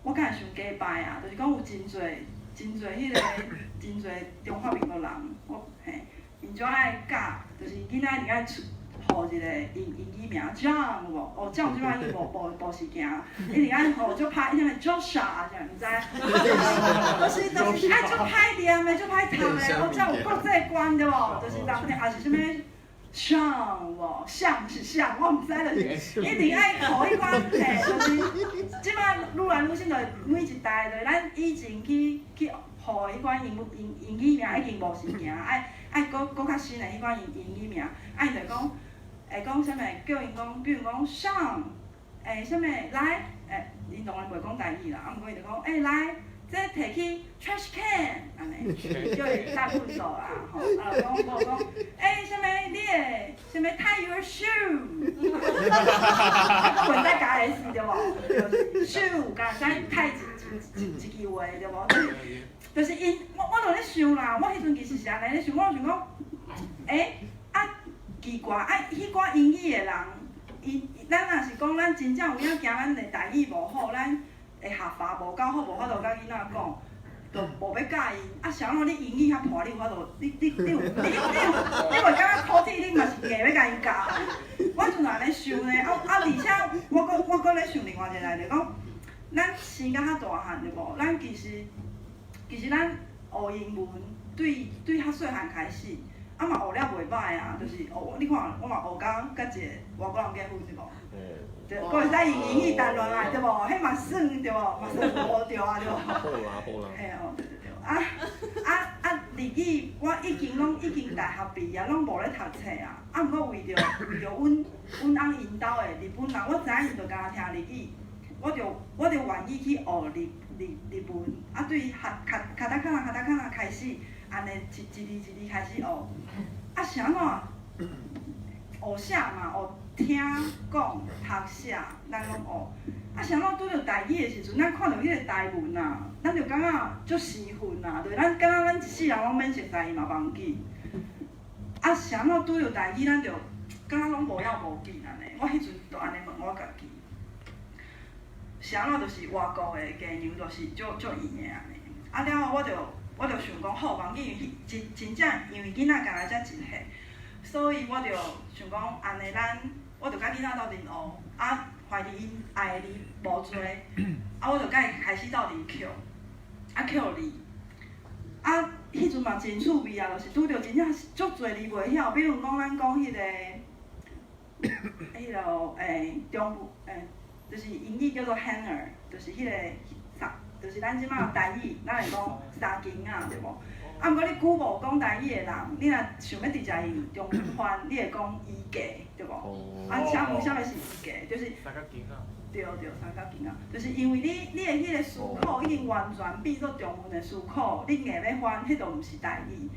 我敢會傷假掰啊？就是講有真濟真濟彼个真濟中華民國人，我嘿，𪜶就愛教，就是囡仔一定愛出予一个英語名 John 有無？哦，John 這擺已經無時行，一定愛予足歹，啥物 Joshua 啥毋知，就是愛足歹念的，足歹讀的，哦，才有國際觀對無？就是人抑是啥物像無？像是像，我毋知，就是一定愛予彼款嘿，就是這擺愈來愈新，就每一代就是咱以前去予的彼款英語名已經無時行，愛閣較新的彼款英語名，啊𪜶就講會講啥物？叫𪜶講，比如講上，啥物來，𪜶當然袂講台語啦，啊，毋過伊就講，來，這提去 trash can，按呢，叫伊倒垃圾啦，吼，啊，就講無講，啥物你的啥物 tie your shoe，閣袂使加 S 對無？就是 shoe，敢會使 tie 一句話對無？就是𪜶，我就咧想啦，我彼陣其實是按呢咧想，我就想講，啊奇怪，啊，彼寡英語的人，𪜶咱若是講咱真正有影驚咱的台語無好，咱的學法無夠好，無法度共囡仔講，就無欲教𪜶。啊，啥物你英語較破，你有法度？你袂感覺可恥？你嘛是硬欲共𪜶教。我陣就按呢想呢，啊啊，而且我閣咧想另外一個代誌，講咱生甲較大漢對無？咱其實咱學英文對較細漢開始，啊嘛學了袂歹啊，就是學你看我嘛學甲佮一個外國人結婚對無？對，閣會使用英語談戀愛對無？彼嘛算對無？嘛算學著啊對無？好啦好啦。嘿哦，對對對，啊啊啊！日語我已經攏已經大學畢業，攏無咧讀冊啊。啊，毋過為著阮翁𪜶兜的日本人，我知影𪜶就敢若聽日語，我就願意去學日文。啊，對學卡卡タカナ卡タカナ開始，按呢一一字一字開始學。啊，是按怎？學寫嘛，學聽講讀寫，咱攏學。啊，是按怎拄著台語的時陣，咱看著彼個台文啊，咱就感覺足生分啊，就是咱感覺咱一世人攏免熟似伊嘛忘記。啊，是按怎拄著台語，咱就感覺攏無影無緊按呢。我彼陣就按呢問我家己。是按怎就是外國的雞娘，就是足足圓的按呢。啊了後我就想講好，忘記真正因為囡仔敢若才一歲，所以我就想講按呢咱，我就佮囡仔鬥陣學，啊，懷疑𪜶愛的字無濟，啊，我就共伊開始鬥陣抾，啊抾字，啊，彼陣嘛真趣味啊，就是拄著真正足濟字袂曉，比如講咱講彼個中部就是英語叫做 hanger，就是彼個衫，就是咱這馬台語，咱會講衫巾仔對無？啊，毋過你久無講台語的人，你若想欲直接用中文翻，你會講衣架對無？啊，請問啥物是衣架？就是三角巾仔。對對，三角巾仔，就是因為你的彼個思考已經完全變做中文的思考，你硬欲翻，彼就毋是台語。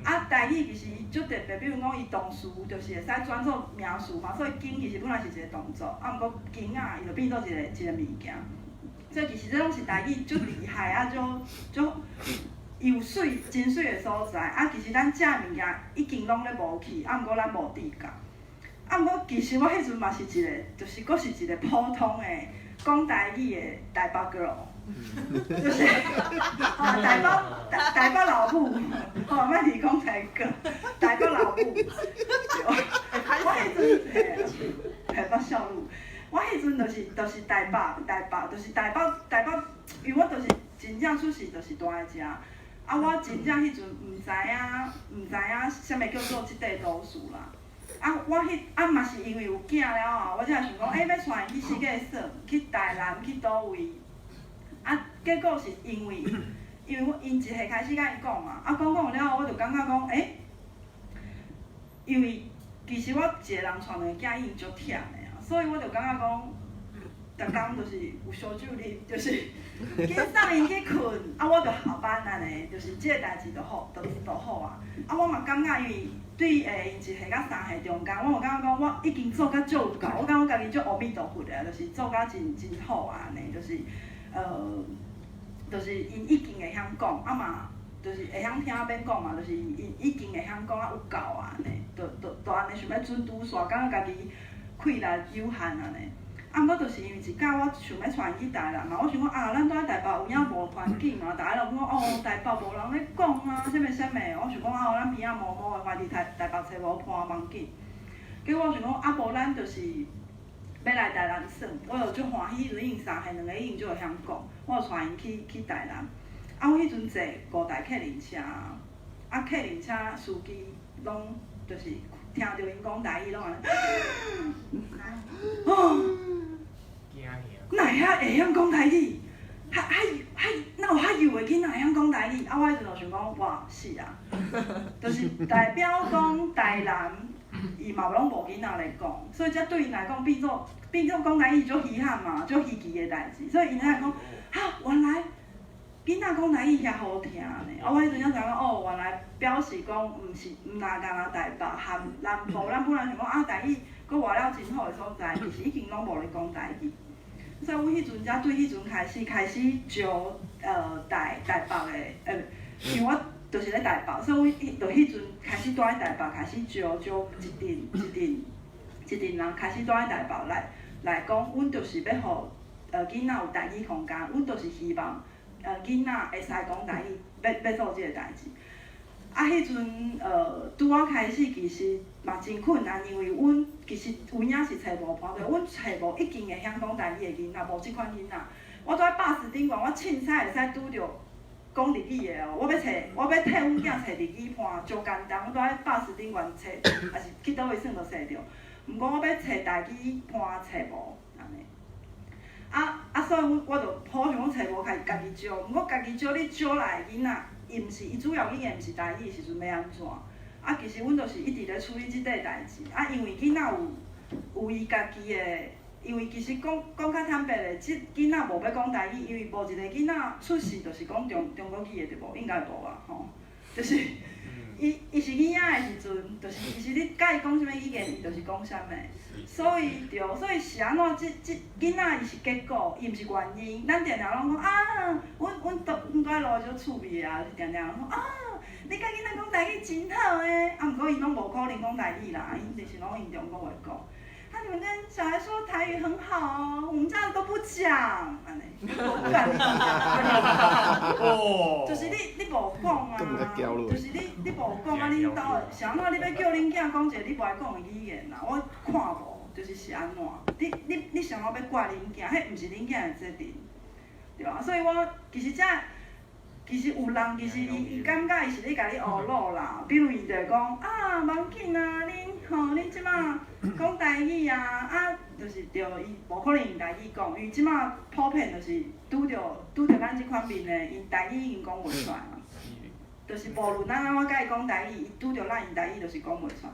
啊，台語其實足特別，比如講伊動詞就是會使轉做名詞嘛，所以巾其實本來是一個動作，啊，毋過巾仔伊就變做一個物件。所以其實這攏是台語足厲害啊，足足伊有媠真媠的所在。啊，其實咱食的物件已經攏咧無去，啊，毋過咱無知覺。啊，毋過其實我彼陣嘛是一個，就是閣是一個普通的講台語的台北 girl，就是，吼，台北老母，吼，莫佇講台語，台北老母。我彼陣，嘿，台北少女，我彼陣就是台北，就是台北，因為我就是真正出世就是住佇遮，啊，我真正彼陣毋知影啥物叫做這塊都市啦。啊，我彼啊嘛是因為有囝了後，我才想講，欸，欲帶𪜶去世界耍，去台南，去佗位。啊，結果是因為我𪜶一歲開始共𪜶講嘛，啊，講講了後，我就感覺講，欸，因為其實我一個人帶兩個囝已經足忝的啊，所以我就感覺講，逐工就是有燒酒啉，就是緊送𪜶去睏，啊，我就下班按呢，就是這個代誌就好，就好啊。啊，我嘛感覺因為對𪜶1歲佮3歲中間，我嘛感覺講我已經做甲足有夠，我感覺我家己足阿彌陀佛的，就是做甲真真好啊，按呢，就是𪜶已經會曉講，啊嘛，就是會曉聽免講嘛，就是𪜶已經會曉講啊有夠啊，按呢，就按呢想欲準拄煞，感覺家己氣力有限按呢。啊，毋過就是因為一工我想欲帶𪜶去台南嘛，我想講啊，咱蹛佇台北有影無環境嘛，逐家攏講哦，台北無人咧講啊，啥物啥物，我想講啊，咱邊仔毛毛的，反佇台北揣無伴無緊。結果我想講啊，無咱就是欲來台南耍，我就足歡喜，彼陣已經3歲，兩个已經足會曉講，我就帶𪜶去台南。啊，我彼陣坐五台客運車，啊，客運車司機攏就是聽著𪜶講台語，攏按呢，哦，哪會曉會曉講台語？較較較，哪有較幼的囡仔會曉講台語？啊，我彼陣就想講，哇，死啊！就是代表講台南，伊嘛攏無囡仔咧講，所以這對𪜶來講變做講台語足稀罕嘛，足稀奇的代誌。所以𪜶才會講，哈，原來囡仔講台語遐好聽呢。啊，我彼陣才知影講，哦，原來表示講毋是毋若干焦台北含南部，咱本來想講啊，台語閣活了真好的所在，其實已經攏無咧講台語。所以阮彼陣才對彼陣開始招台北的，因為我就是咧台北，所以阮就彼陣開始蹛佇台北開始招招一陣一陣一陣人開始蹛佇台北來講，阮就是欲予囡仔有台語空間，阮就是希望囡仔會使講台語，欲做這個代誌。啊，彼陣拄仔開始其實嘛真困難，因為阮其實有影是揣無伴，阮揣無已經會曉講台語的囡仔，無這款囡仔。我蹛佇巴士頂懸，我凊彩會使拄著講日語的哦。我欲替阮囝揣日語伴，足簡單。我蹛佇巴士頂懸揣，抑是去佗位耍就揣著。毋過我欲揣台語伴揣無，按呢。啊，所以阮我就好想講揣無，家己招。毋過家己招，你招來的囡仔，伊毋是，伊主要語言毋是台語的時陣，欲按怎？啊，其實阮就是一直咧處理這塊代誌。啊，因為囡仔有伊家己的，因為其實講講較坦白的，這囡仔無欲講台語，因為無一個囡仔出世就是講中國語的對無？應該無啊，吼，就是伊是囡仔的時陣，就是其實你共伊講啥物語言，伊就是講啥物。所以對，所以是按怎？這囡仔伊是結果，伊毋是原因。咱定定攏講啊，阮蹛佇路足趣味的啊，定定講啊，你共囡仔講台語真好的，啊，毋過𪜶攏無可能講台語啦，𪜶就是攏用中國話講。啊，你們跟小孩說台語很好哦，我們家都不講，按呢，哦，就是你無講啊，就是你無講啊，恁兜是按怎？你欲叫恁囝講一個你無愛講的語言啊？我看無，就是按怎？你想要欲怪恁囝，彼毋是恁囝的責任，對啊。所以我其實這其實有人其實伊感覺伊是咧共你唬嘍啦，比如伊就會講啊，無要緊啊，恁吼恁這馬講台語啊，啊，就是對，伊無可能用台語講，因為這馬普遍就是拄著咱這款面的，𪜶台語已經講袂出來嘛。就是無論咱按怎共伊講台語，伊拄著咱用台語就是講袂出來。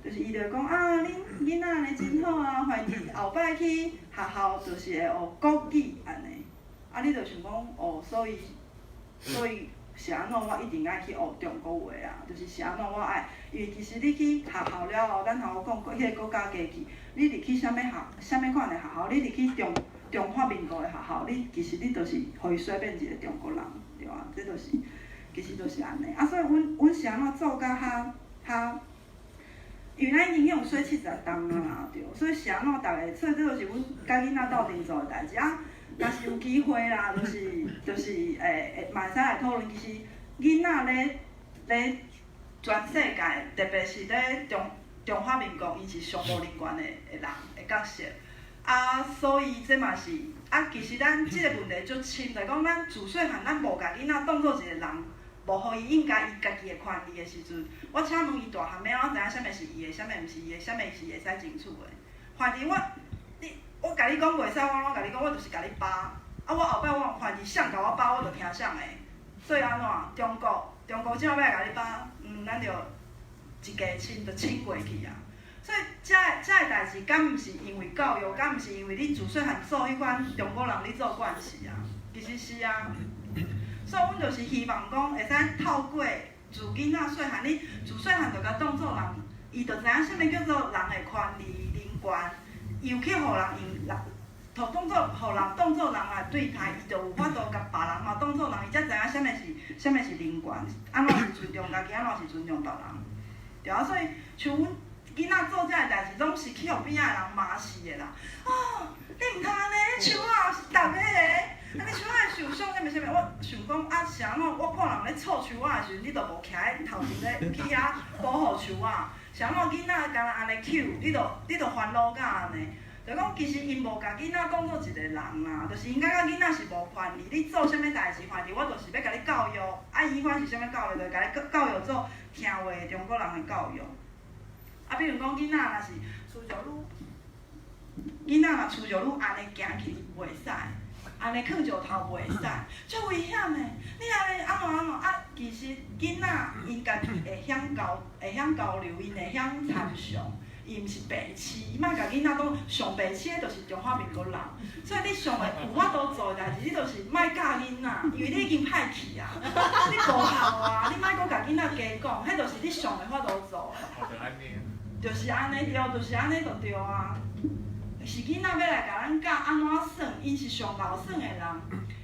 就是伊就會講啊，恁囡仔按呢真好啊，反正後擺去學校就是會學國語按呢。啊，你就想講哦，所以是按怎我一定愛去學中國話啊，就是是按怎我愛，因為其實你去學校了後，咱頭講過彼個國家機器，你入去啥物學，啥物款的學校，你入去中華民國的學校，你其實你就是予伊洗變一個中國人，對啊，這就是其實就是按呢。啊，所以阮是按怎做甲較較。因為咱已經用洗70冬啊啦，對，所以是按怎逐个，所以這就是阮佮囡仔鬥陣做的代誌啊。若是有機會啦，就是會嘛會使來討論。其實囡仔咧全世界，特別是咧中華民國，伊是上無人權的人的角色。啊，所以這嘛是啊，其實咱這個問題足深，就講咱自細漢咱無共囡仔當做一個人，無予伊應該伊家己的權利的時陣，我請問伊大漢欲按怎知影啥物是伊的，啥物毋是伊的，啥物是會使爭取的？反正我，你我共你講袂使，我攏共你講，我就是共你巴。啊，我後擺我有權利，誰共我巴，我就聽誰的。所以按怎？中國這欲來共你巴，咱就一家親就親過去啊。所以這个代誌，敢毋是因為教育，敢毋是因為你自細漢做彼款中國人，你做慣勢啊？其實是啊。所以阮就是希望講，會使透過自囡仔細漢，你自細漢就共當做人，伊就知影啥物叫做人的權利、人權，伊有去予人用人，予人當做人來對待，伊就有法度共別人嘛當做人，伊才知影啥物是人權，按怎是尊重家己，按怎是尊重別人。對啊，所以像阮囡仔做這个代誌，攏是去予邊仔的人罵死的啦。哦，你毋通按呢，樹仔是逐家的。啊！你樹仔會受傷，啥物啥物？我想講啊，是按怎？我看人咧錯樹仔的時陣，你都無徛佇頭前咧去遐保護樹仔。是按怎囡仔敢若按呢搝，你就煩惱甲按呢？就講其實𪜶無共囡仔當做一個人啦，就是𪜶感覺囡仔是無權利，你做啥物代誌，反正我就是欲共你教育。啊，伊彼款是啥物教育？就是共你教育做聽話的中國人的教育。啊，比如講囡仔若是厝著愈按呢行去袂使。按呢囥石頭袂使，足危險的。你按呢按怎按怎啊？其實囡仔𪜶家己會曉交流，𪜶會曉參詳，伊毋是白痴。伊莫共囡仔講上白痴的，就是中華民國人。所以你上會有法度做的代誌，你就是莫教囡仔，因為你已經歹去啊，你無效啊，你莫閣共囡仔加講，彼就是你上會法度做的。就是按呢對，就是按呢就對啊。是囡仔欲來共咱教按怎耍，𪜶是上𠢕耍的人。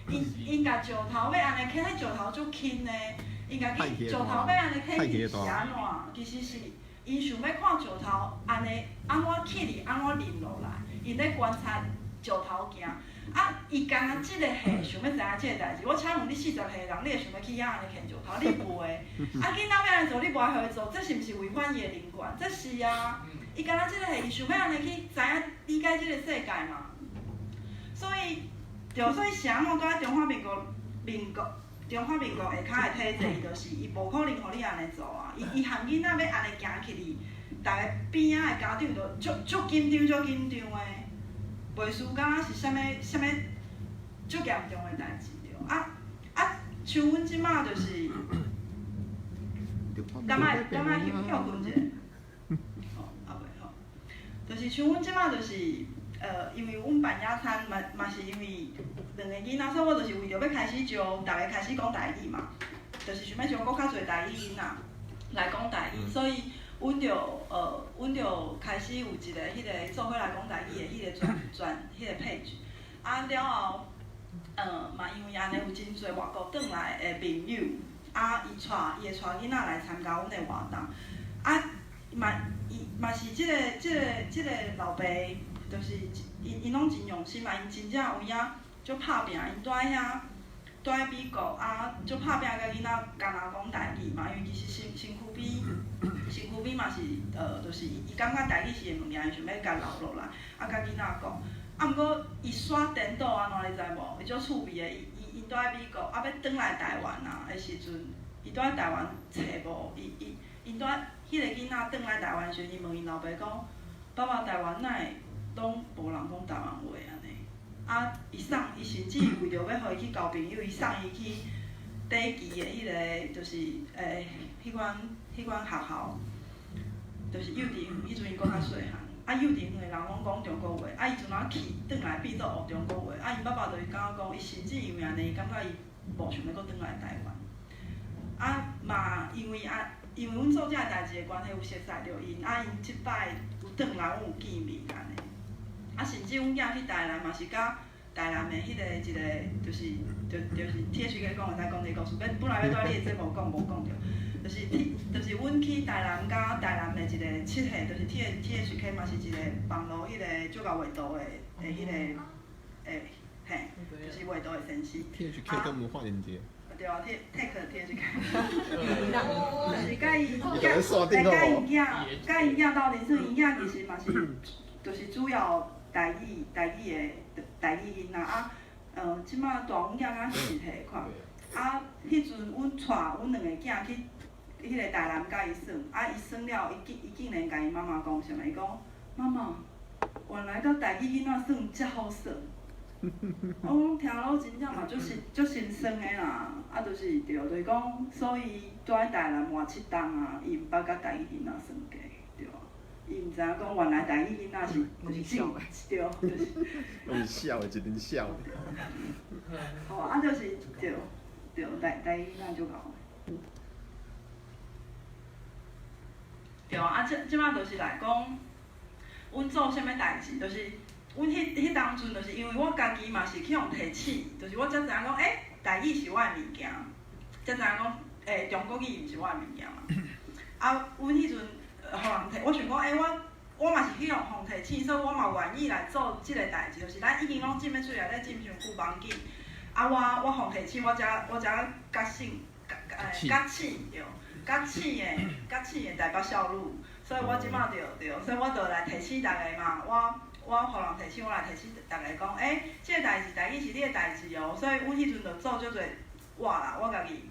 𪜶共石頭欲按呢牵，彼石頭足輕的，𪜶共去石頭欲按呢牽去是按怎？其實是𪜶想欲看石頭按呢按怎起去，按怎啉落來，𪜶咧觀察石頭行。啊，伊敢若這個歲想欲知影這个代誌。我請問你40歲的人，你會想欲去遐按呢牽石頭？你袂。啊，囡仔欲按呢做，你無愛予伊做，這是毋是違反伊的人權？這是啊。伊敢若這個歲，伊想欲按呢去知影理解這个世界嘛。所以，對，所以是按怎蹛佇中華民國下跤的體制，伊就是伊無可能予你按呢做啊。伊含囡仔欲按呢行去哩，逐个邊仔的家長就足足緊張、足緊張的，袂輸敢若是啥物啥物足嚴重的代誌對。啊啊，像阮這馬就是，敢愛歇睏一下？就是像阮這馬就是，因為阮辦野餐嘛是因為兩个囡仔，所以我就是為著欲開始招逐个開始講台語嘛，就是想欲招閣較濟台語囡仔來講台語，所以阮就開始有一個彼个做伙來講台語的彼个專彼个 page，啊了後，嘛因為按呢有真濟外國轉來的朋友，啊伊會帶囡仔來參加阮的活動，啊嘛伊嘛是這个老爸，就是𪜶攏真用心嘛，𪜶真正有影足拍拚，𪜶蹛佇遐，蹛佇美國啊，足拍拚共囡仔干焦講台語嘛，因為其實身軀邊嘛是，就是伊感覺台語是伊的物件，伊想欲共留落來，啊，共囡仔講。啊，毋過伊煞顛倒按怎你知無？伊足趣味的，伊蹛佇美國，啊，欲轉來台灣啊的時陣，伊蹛佇台灣揣無，伊伊𪜶蹛彼个囡仔轉來台灣時陣，伊問𪜶老爸講：爸爸，台灣哪會攏無人講台灣話按呢？啊，伊送伊甚至為著欲予伊去交朋友，伊送伊去短期的彼个，就是彼款學校，就是幼稚園，彼陣伊閣較細漢。啊，幼稚園的人攏講中國話，啊，伊陣仔去轉來變做學中國話，啊，𪜶爸爸就是感覺講，伊甚至因為按呢，伊感覺伊無想欲閣轉來台灣。啊，嘛因為啊，因為阮做這个代誌的關係，有熟似著𪜶，啊，𪜶這擺有轉來，阮有見面按呢。啊，甚至阮囝去台南嘛是佮台南的彼个一个，就是就是 THK 講會使講這個故事，欲本來欲佇你的節目講，無講著，就是 T，就是阮去台南佮台南的一個七系，就是 THK 嘛是一個網路彼個足𠢕畫圖的彼個的嘿，就是畫圖的先生。 THK 跟文化連結。對啊，T take THK，就是佮伊，佮伊囝，佮伊囝鬥陣耍，伊囝其實嘛是，就是主要台語的台語囡仔啊。這馬大阮囝敢10歲看，啊，彼陣阮帶阮兩個囝去彼個台南佮伊耍，啊，伊耍了，伊竟然共伊媽媽講啥物？伊講媽媽，原來佮台語囡仔耍遮好耍。我講聽了真正嘛足心足心酸的啦，啊，就是對，就是講，所以住佇台南滿七冬啊，伊毋捌佮台語囡仔耍過，對啊，伊毋知影講原來台語囡仔是就是正對，就是。攏是痟的，一陣痟的。吼，啊，就是對對，台語囡仔足𠢕的。對啊，啊，這這馬就是來講，阮做啥物代誌，就是阮彼當陣，就是因為我家己嘛是去予提醒，就是我才知影講，欸，台語是我的物件，才知影講，欸，中國語毋是我的物件嘛。啊，阮彼陣予人提，我想講，欸，我嘛是去予提醒，所以我嘛願意來做這個代誌，就是咱已經攏進欲水內底進傷久，無要緊。啊，我予提醒，我才覺醒，覺醒對，覺醒的台北少女，所以我這馬就對，所以我就來提醒大家嘛，我予人提醒，我來提醒大家講，欸，這個代誌，台語是你的代誌哦，所以阮彼陣就做足濟我啦，我家己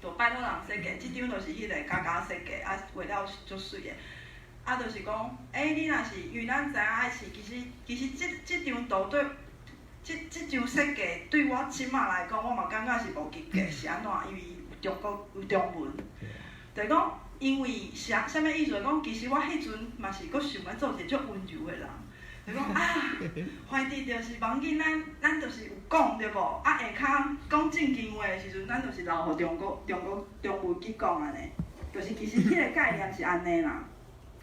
就拜託人設計，這張就是彼個家家設計，啊，畫了足媠的，啊，就是講，欸，你若是因為咱知影愛試，其實這張圖對，這張設計對我這馬來講，我嘛感覺是無及格，是按怎？因為中國有中文，就是講，因為啥啥物意思？講其實我彼陣嘛是閣想欲做一個足溫柔的人。就講啊，反正就是無要緊，咱就是有講對無？啊，下跤講正經話的時陣，咱就是留予中國中文去講按呢。就是其實彼個概念是按呢啦。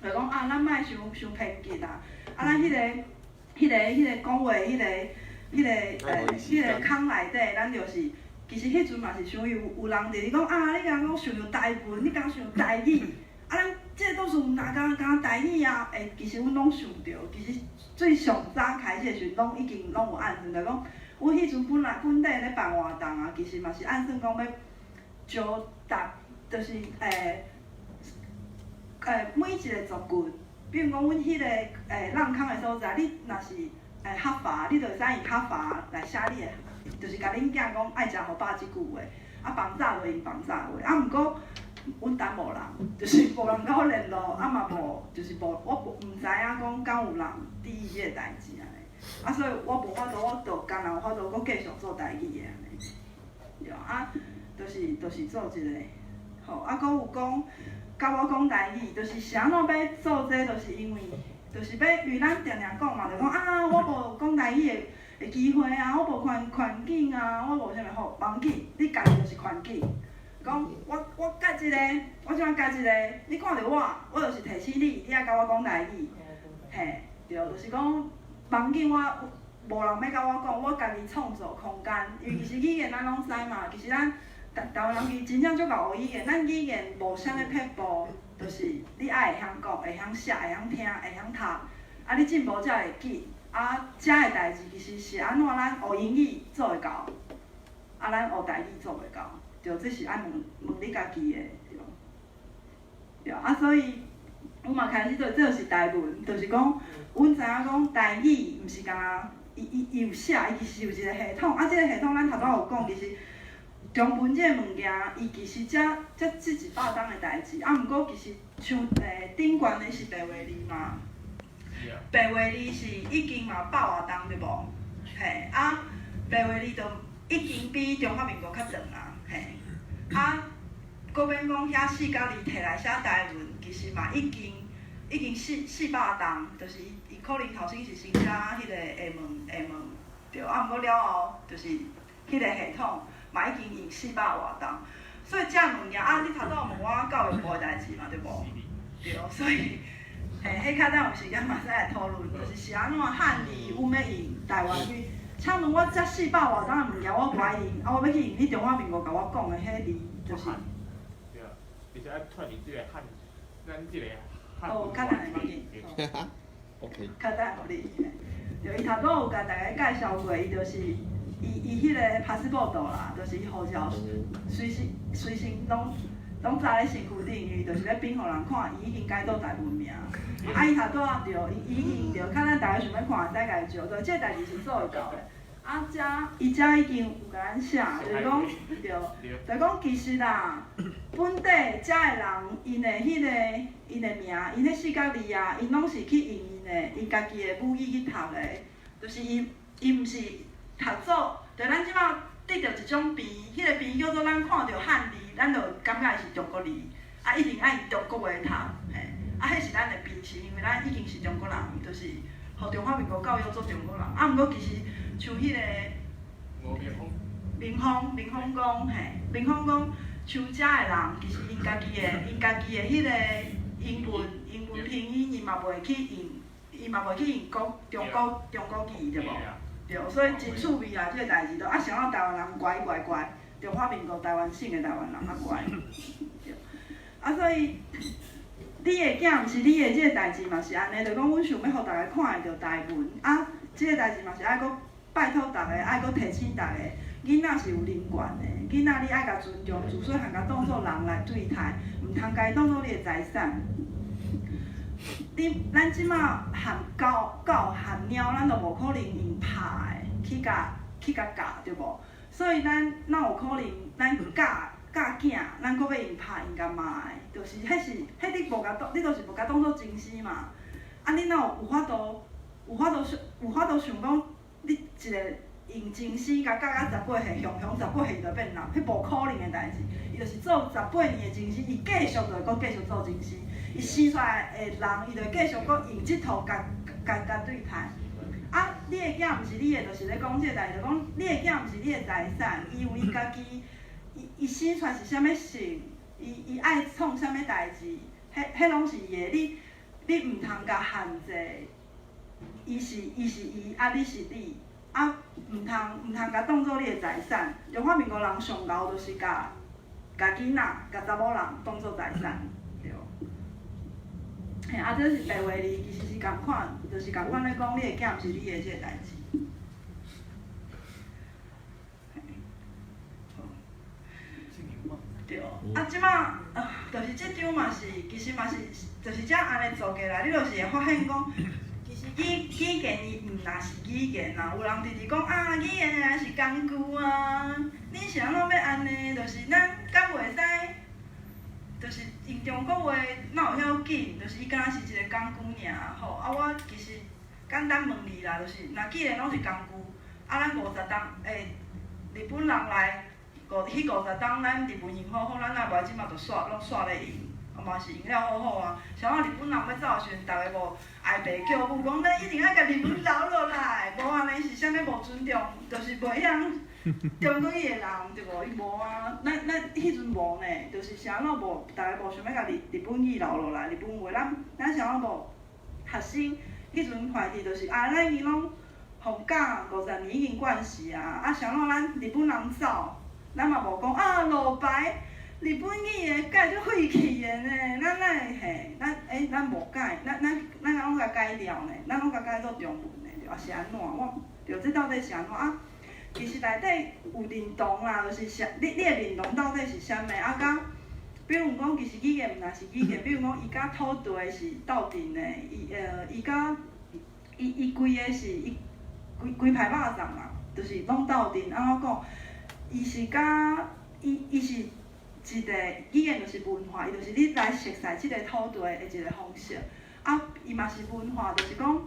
就講啊，咱莫傷傷偏激啦。啊，咱彼個講話，彼個空內底，咱就是其實彼陣嘛是想有人佇咧講啊，你敢講想著台文，你敢想台語？啊，咱這個都是毋若敢台語啊？欸，其實阮攏想著，其實最上早開始的時陣，攏已經攏有按算，就講，阮彼陣本來本底咧辦活動啊，其實嘛是按算講欲招逐，就是每一個族群，比如講阮彼個浪空的所在，你若是客家，你就會使用客家來寫你的，就是共恁囝講愛食予飽這句話，啊，放早就用放早話，啊，毋過。阮等無人，就是無人佮我聯絡，啊嘛無，就是無，我無毋知影講敢有人佇意這個代誌按呢，啊所以我無法度，我就干焦有法度閣繼續做台語的按呢，對啊，就是做這個，好，啊閣有講，佮我講台語，就是是按怎欲做這個，就是因為，就是欲，因為咱定定講嘛，就講啊，我無講台語的機會啊，我無環境啊，我無啥物好，無要緊，你家己就是環境。講我佮一個，我這擺佮一個，你看著我，我就是提醒你，你愛佮我講台語，嘿，對，就是講，無要緊，我無人欲佮我講，我家己創造空間，因為其實語言咱攏知嘛，其實咱台灣人其實真正足𠢕學語言，咱語言無啥物撇步，就是你愛會曉講，會曉寫，會曉聽，會曉讀，啊，你進步才會緊，啊，遮的代誌其實是按怎咱學英語做會到，啊，咱學台語做袂到。對，這是愛問問你家己的，對。對啊，所以，阮嘛開始做，這就是台文，就是講，阮知影講台語毋是干焦，伊有寫，伊其實有一個系統，啊，這個系統咱頭拄有講，其實中文這個物件，伊其實才這100冬的代誌，啊，毋過其實像頂懸的是白話字嘛，白話字是已經嘛百外冬對無？嘿，啊，白話字就已經比中華民國較長啊。嘿，啊，閣免講遐四角字摕來寫台文，其實嘛已經400冬，就是伊可能頭先是先寫彼個下文，對，啊，毋過了後就是彼個系統嘛已經用400外冬，所以這物件啊，你頭拄有問我教育部的代誌嘛，對無？對，所以嘿，彼較咱有時間嘛使來討論，就是按怎漢字阮欲用台灣語，請問我遮四百外冬的物件，我無愛用，啊，我欲去用你中華民國共我講的彼字，就是。對，就是愛脫離這个漢，咱這个漢哦，較等下無緊。 OK。較等下予你。對，伊頭拄有共大家介紹過，伊就是伊伊彼个 passport 啦，就是伊護照隨時隨身攏攏紮咧身軀頂，因為就是咧比予人看，伊已經改做台文名。啊，伊頭拄仔對，伊已經對，較咱大家想欲看，會使共伊招，對，這个代誌是做會到的。啊，遮伊遮已經有共咱寫，就是講對，就是講其實啦，本地遮的人，𪜶的彼个𪜶的名，𪜶彼四角字啊，𪜶攏是去用𪜶的𪜶家己的母語去讀的，就是伊伊毋是讀做，就咱這擺得著一種病，彼個病叫做咱看著漢字，咱就感覺伊是中國字，啊，一定愛用中國話讀，嘿，啊，彼是咱的病，是因為咱已經是中國人，就是予中華民國教育做中國人，啊，毋過其實。像彼个民風，民風講，嘿，民風講，像遮的人，其實𪜶家己的，𪜶家己的彼个英文，英文拼音，伊嘛袂去用，伊嘛袂去用國中國中國語，對無？對，所以真趣味啦，這个代誌都啊，啥物台灣人乖乖乖，中華民國台灣省的台灣人較乖，對。啊，所以你的囝毋是你的這个代誌嘛是按呢，就講阮想欲予逐家看會著台文，啊，這个代誌嘛是愛閣。拜託逐家，愛閣提醒逐家，囡仔是有人權的，囡仔你愛共尊重，自細漢共當做人來對待，毋通共伊當做你的財產。你咱這馬含狗狗含貓，咱都無可能用拍的去共去共教，對無？所以咱哪有可能咱教教囝，咱閣欲用拍用共罵的，就是彼是彼你無共當，你就是無共當做親生嘛。啊，你哪有有法度有法度想有法度想講？你一个用親生共教到十八歲，雄雄十八歲伊就變老，彼無可能的代誌。伊就是做十八年的親生，伊繼續就會閣繼續做親生。伊生出來的人，伊就會繼續閣用這套共共共對待。啊，你的囝毋是你的，就是咧講這个代誌，就講你的囝毋是你的財產，伊有伊家己，伊伊生出來是啥物姓，伊伊愛創啥物代誌，彼彼攏是伊的，你你毋通共限制。伊是伊是伊，啊你是你，啊毋通毋通共當做你的財產。中華民國人上𠢕就是共共囡仔、共查某人當做財產，對。嘿，啊這是白話字，其實是仝款，就是仝款咧講，你的囝毋是你的這个代誌。對，啊這馬，啊，就是這張嘛是，其實嘛是，就是這按呢做過來，你就是會發現講。語語言伊毋若是語言啦，有人直直講啊，語言也是工具啊，你是按怎欲按呢？就是咱敢袂使，就是用中國話哪有遐緊？就是伊敢若是一个工具爾吼。啊，我其實簡單問你啦，就是若既然攏是工具，啊，咱五十冬欸，日本人來五彼五十冬，咱日文用好好，咱若無這馬就煞攏煞咧用。嘛是用了好好啊，啥物日本人欲走的時陣，逐家無哀爸叫母講，咱一定愛共日文留落來，無按呢是啥物無尊重，就是袂曉中國語的人，對無？伊無啊，咱咱彼陣無呢，就是啥物無，逐家無想欲共日日本語留落來，日本話，咱咱啥物無學生彼陣懷疑就是啊，咱已經攏予教五十年已經慣勢啊，啊啥物咱日本人走，咱嘛無講啊落牌。日本語的改足廢氣的呢，咱哪會嘿？咱欸，咱無改，咱咱咱攏共改掉呢？咱攏共改做中文的，對，抑是按怎？我對，這到底是按怎啊？其實內底有認同啦，就是啥？你你的認同到底是啥物？啊，佮比如講，其實語言毋若是語言，比如講，伊佮土地是鬥陣的，伊伊佮伊伊規个是伊規規排肉粽啦，就是攏鬥陣。按怎講？伊是佮伊伊是。一个語言就是文化，伊就是你來熟似這个土地的一个方式。啊，伊嘛是文化，就是講，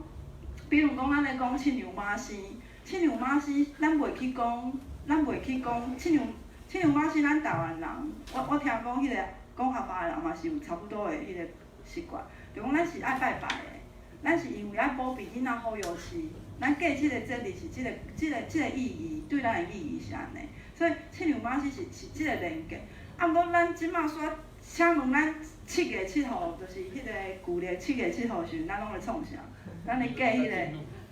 比如講，咱咧講七娘媽生，七娘媽生，咱袂去講，咱袂去講七娘七娘媽生，咱台灣人，我我聽講彼個講客家的人嘛是有差不多的彼個習慣，就講咱是愛拜拜的，咱是因為愛保庇囡仔好藥飼，咱過這個節日是這个這个這个意義，對咱的意義是按呢，所以七娘媽生是是這個連結。啊，毋過咱這馬煞，請問咱七月七號，就是彼个舊曆七月七號時陣，咱攏咧創啥？咱咧過彼个，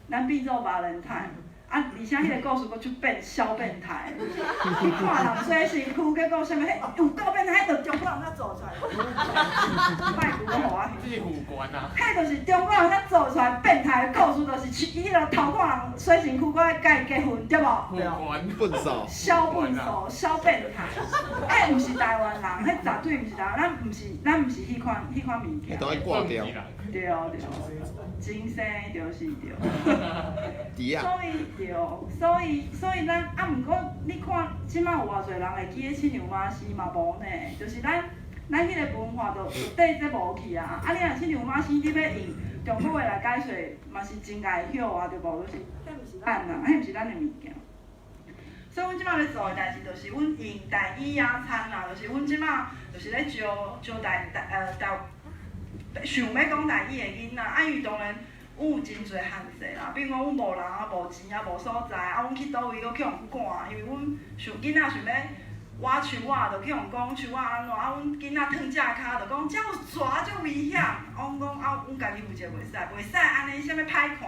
咱變做 Valentine。啊，而且彼个故事阁足变小变态，去看人洗身躯，结果啥物？彼有够变态，彼就中国人才做出来的。拜求予我。这是父权啊！彼就是中国人才做出来变态的故事，就是去伊迄个偷看人洗身躯，阁爱佮伊结婚，对无？父权。笨手。小笨手，小变态。彼毋是台湾人，彼绝对毋是台湾，咱毋是彼款物件。都爱挂掉。对对，真生就是对。所以对，所以咱啊，毋过你看，这马有偌济人会记得七娘妈生嘛无呢？就是咱彼个文化就缀这无去啊。啊，你若七娘妈生，你欲用中国话来解释，嘛是真碍晓啊，对无？就是，彼毋是咱啊，彼毋是咱的物件。所以阮这马咧做的代志，就是阮用台语野餐啦，就是阮这马就是咧招招台台呃台。想欲讲台语的囡仔，啊，因为当然，阮有真济限制啦，比如讲阮无人啊，无钱啊，无所在，啊，阮去佗位阁去予人赶，因为阮想囡仔想欲挖树仔，就去予人讲树仔按怎，啊，阮囡仔褪只跤，就讲遮有蛇足危险，啊，阮讲啊，阮家己负责袂使，袂使按呢，啥物歹看，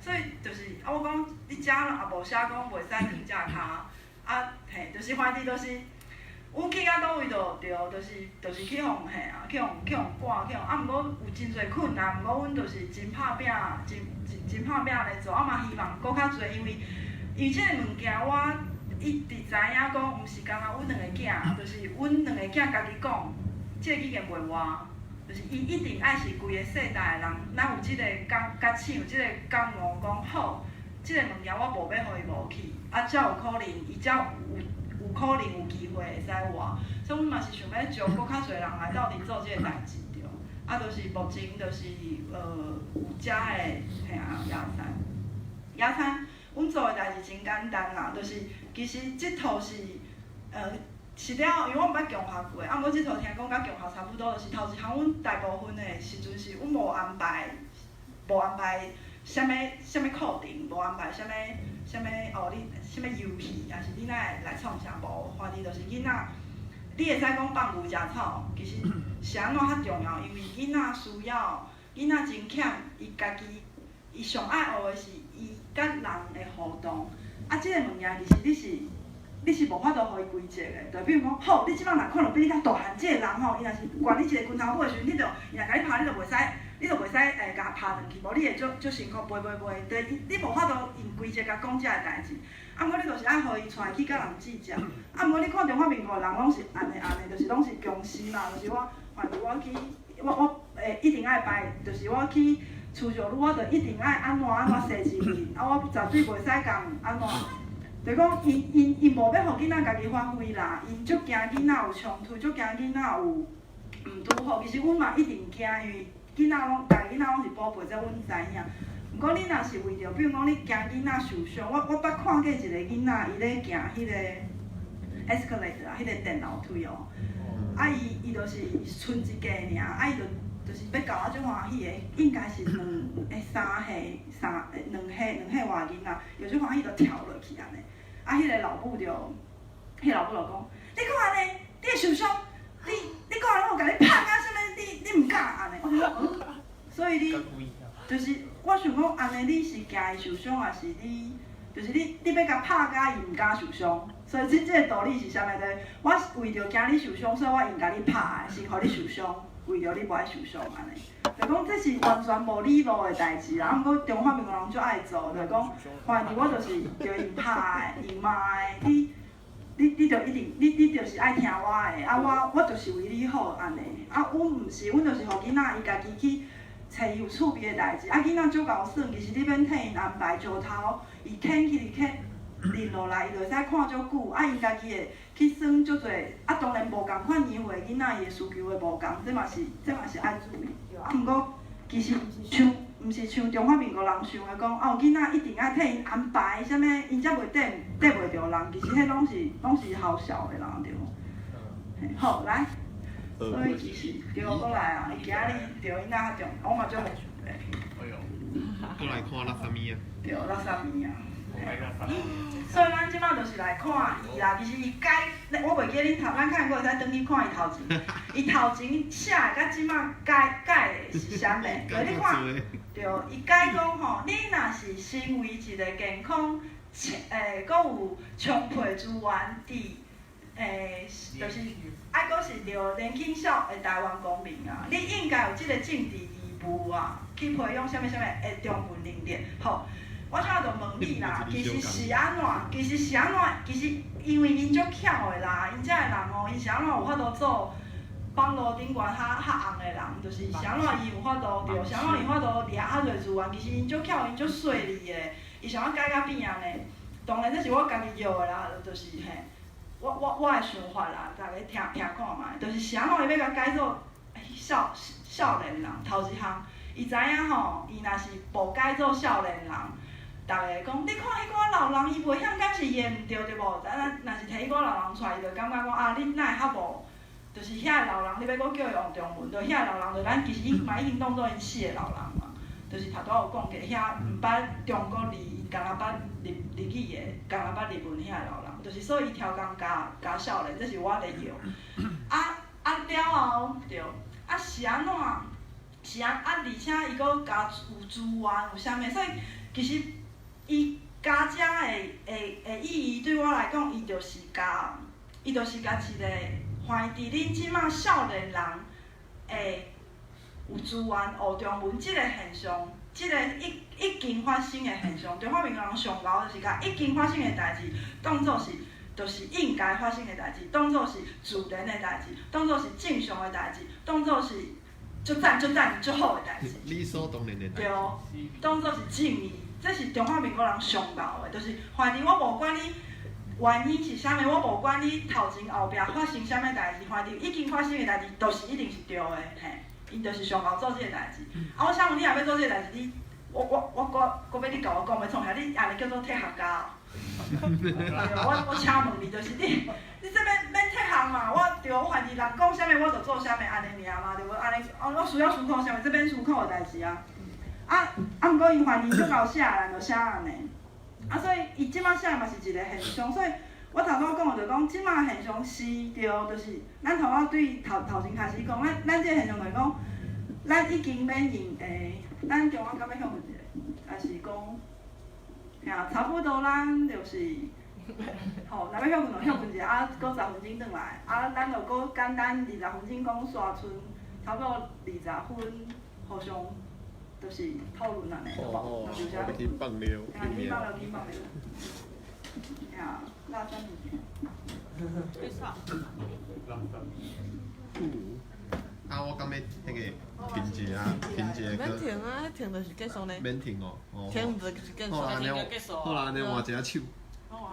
所以就是啊，我讲你遮也无写讲袂使褪只跤，啊，嘿，就是反正就是。阮去到佗位就对，就是去予嘿啊，去予赶，去予啊，毋过有真济困难，毋过阮就是真拍拚，真真真拍拚咧做，啊嘛希望阁较济，因为这个物件我一直知影讲，毋是干焦阮两个囝，就是阮两个囝家己讲，这个语言袂活，就是伊一定爱是规个世代的人，咱有这个觉觉醒，有这个觉悟，讲好，这个物件我无欲予伊无去，啊才有可能，伊才有可能有机会会使活，所以阮嘛是想欲招阁较济人来斗阵做这个代志对。啊，就是目前就是有遮的嘿啊野餐，野餐，阮做的代志真简单啦，就是其实这套是是了，因为我毋捌共学过，啊，毋过这套听讲佮共学差不多，就是头一项阮大部分的时阵是阮无安排，无安排啥物啥物课程，无安排啥物。啥物哦？你啥物游戏，抑是你哪会来创啥无？反正就是囡仔，你会使讲放牛食草，其实是按怎较重要？因为囡仔需要，囡仔真欠伊家己，伊上爱学的是伊佮人的互动。啊，这个物件其实你是无法度予伊规则的。就比如讲，好，你这摆若看著比你较大汉这个人吼，伊若是悬你一个拳头母的时阵，你就伊若共你拍，你就袂使。你就袂使共拍转去，无你会足足辛苦，袂袂袂，对，你无法度用规则共讲这个代志。啊，毋过你就是爱予伊带去佮人计较。啊，毋过你看中华民国人拢是按呢按呢，就是拢是强势嘛，就是我反正我去，我会一定爱摆，就是我去厝上女，我就一定爱按怎按怎洗一面，啊，我绝对袂使共按怎。就讲𪜶无欲予囡仔家己发挥啦，𪜶足惊囡仔有冲突，足惊囡仔有毋拄好。其实阮嘛一定惊，因为囡仔拢，逐个囡仔拢是宝贝，这阮知影。毋过你若是为著，比如讲你惊囡仔受伤，我捌看过一个囡仔，伊咧行彼个 escalator 啊，彼个电楼梯哦。啊，伊就是賰一格尔，啊，伊就是欲到啊，足欢喜的，应该是两欸三岁三两岁外囡仔，伊就足欢喜就跳落去按呢。啊，彼个老母就讲：你看按呢，你会受伤，你看我有共你拍啊啥物，你毋敢按呢。所以你就是我想讲，按呢你是惊伊受伤，抑是你就是你欲共拍甲伊毋敢受伤？所以这个道理是啥物呢？我为著惊你受伤，所以我用共你拍的，先予你受伤，为著你无爱受伤按呢。就讲这是完全无理路的代志啦。啊，毋过中华民国人足爱做，就讲反正我就是著用拍的，用骂的，你就一定，你就是爱听我的，啊我就是为你好按呢。啊，阮毋是，阮就是予囡仔伊家己去揣有趣味的代志。啊，囡仔足𠢕耍，其实你免替𪜶安排石头，伊牵起牵认落来，伊就会使看足久。啊，𪜶家己会去耍足济。啊，当然无仝款年岁囡仔伊的需求会无仝，这嘛是爱注意。啊，毋过其实毋是像中华民国人想的讲，哦，囡仔一定爱替𪜶安排啥物，𪜶才袂缀缀袂著人。其实彼拢是好笑的啦，对。好，来。所以其实对，阁来啊！伊今日对伊若较重，我嘛足无想的。哎哟，阁来看垃圾物啊！对，垃圾物啊！所以咱这马就是来看伊啦。其实伊改，我袂记得恁头，咱看过会使转去看伊头前。伊头前写的佮这马改改的是啥物？对，你看，对，伊改讲吼，你若是身为一个健康閣有充沛資源佇就是愛閣是著年輕少的台灣公民啊，你應該有這个政治義務啊，去培養啥物啥物的中文能力。好，我這就問你啦，其實是按怎？其實是按怎？其實因為𪜶足巧的啦，𪜶遮的人哦，𪜶是按怎有法度做網路頂懸較較紅的人，就是是按怎伊有法度對，是按怎伊有法度掠較濟資源，其實𪜶足巧，𪜶足細膩的，伊想要改甲變按呢。當然這是我家己叫的啦，就是嘿。我的想法啦，逐家聽聽看覓，就是是按怎伊欲共改做少年人，頭一項，伊知影吼，伊若是無改做少年人，逐家講，你看彼寡老人，伊袂曉，敢是伊的毋對對無？啊，若是提彼寡老人出來，伊就感覺講啊，你哪會較無？就是遐个老人，你欲閣叫伊學中文，就遐个老人，就咱其實伊嘛已經當做𪜶四个老人嘛，就是頭拄仔有講過，遐毋捌中國字，敢若捌日日語的，敢若捌日文遐个老人。就是所以伊超工加加少年，這是我咧搖。啊啊了後，對，啊是按怎？是按啊，而且伊閣加有資源，有啥物？所以其實伊加遮的意義對我來講，伊就是加，伊就是共一个，凡佇恁這馬少年人會有資源學中文這个現象，這个已經發生的現象，中華民國人上𠢕就是共已經發生的代誌當做是，就是應該發生的代誌，當做是自然的代誌，當做是正常的代誌，當做是足讚足讚足好的代誌。理所當然的代對，當做是正義，這是中華民國人上𠢕的，就是反正我無管你原因是啥物，我無管你頭前後壁發生啥物代誌，反正已經發生的代誌，就是一定是對的，嘿。𪜶就是上𠢕做這个代誌。啊，我請問你若欲做這个代誌，你我我我閣閣欲你共我講欲創啥？你按呢叫做退學家哦？對，我請問你，就是你，你這免免退學嘛？我對，反正人講啥物，我就做啥物，按呢爾嘛，對無？按呢，我需要思考啥物，這免思考的代誌啊。啊啊，毋過伊反正足𠢕寫，人就寫按呢。啊，所以伊這馬寫嘛是一个現象，所以我頭拄仔講的就講，這馬現象是對，就是咱頭拄對頭頭前開始講，咱咱這個現象就是講，咱已經免用咱中午敢欲歇睏一下，抑是講，嘿啊，差不多咱就是，吼，若欲歇睏就歇睏一下，啊，閣十分鐘轉來，啊，咱就閣簡單二十分鐘講沙賰，差不多二十分互相就是討論按呢，好無？我欲去放尿，去放尿，去放尿。呀，垃圾物件。去啥？啊，我敢欲彼个停一下，停一下。免停啊，停就是結束呢。免停哦。停就是結束。好啦，好啦，按呢換一下手。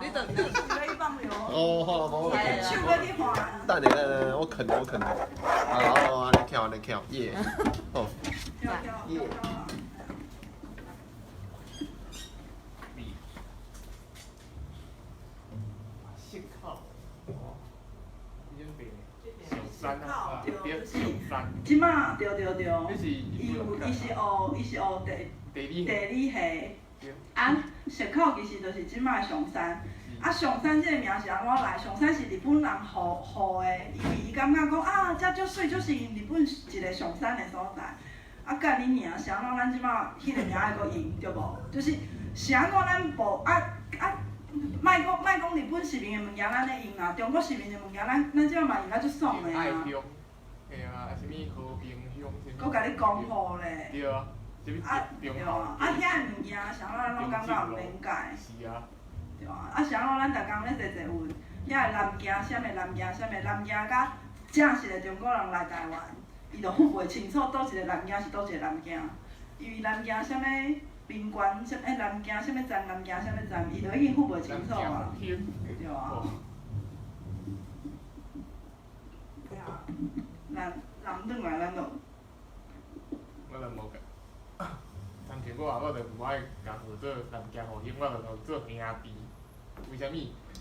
你等，你欲放尿。哦，好，無我。手欲去換。等下，等下，我囥，我囥。啊，好，按呢翹，按呢翹，耶。好。耶。這馬對對對，伊有伊是學伊是學地理系，啊，石口其實就是這馬上山，啊上山這个名是按怎來？上山是日本人予予的，因為伊感覺講啊，遮足媠，足是日本一个上山的所在。啊，幹你娘，是按怎咱這馬彼个名愛閣用，對無？就是是按怎咱無啊啊，莫講莫講日本殖民的物件咱咧用啊，中國殖民的物件咱咱這馬嘛用甲足爽的啊。嘿啊，啥物和平鄉啥物？閣共你講好咧。對啊，啊對啊，啊遐个物件，啥物咱攏感覺毋免改。是啊。對啊，啊啥物咱逐工咧坐捷運，遐个南京啥物南京啥物南京，佮正式的中國人來台灣，伊就分袂清楚佗一个南京是佗一個南京，因為南京啥物民權，啥物南京啥物站，南京啥物站，伊就已經分袂清楚啊。對啊。對啊。人人轉來咱就。我就無共，親像我啊，我就無愛共號做南京復興，我就號做兄弟。為啥物？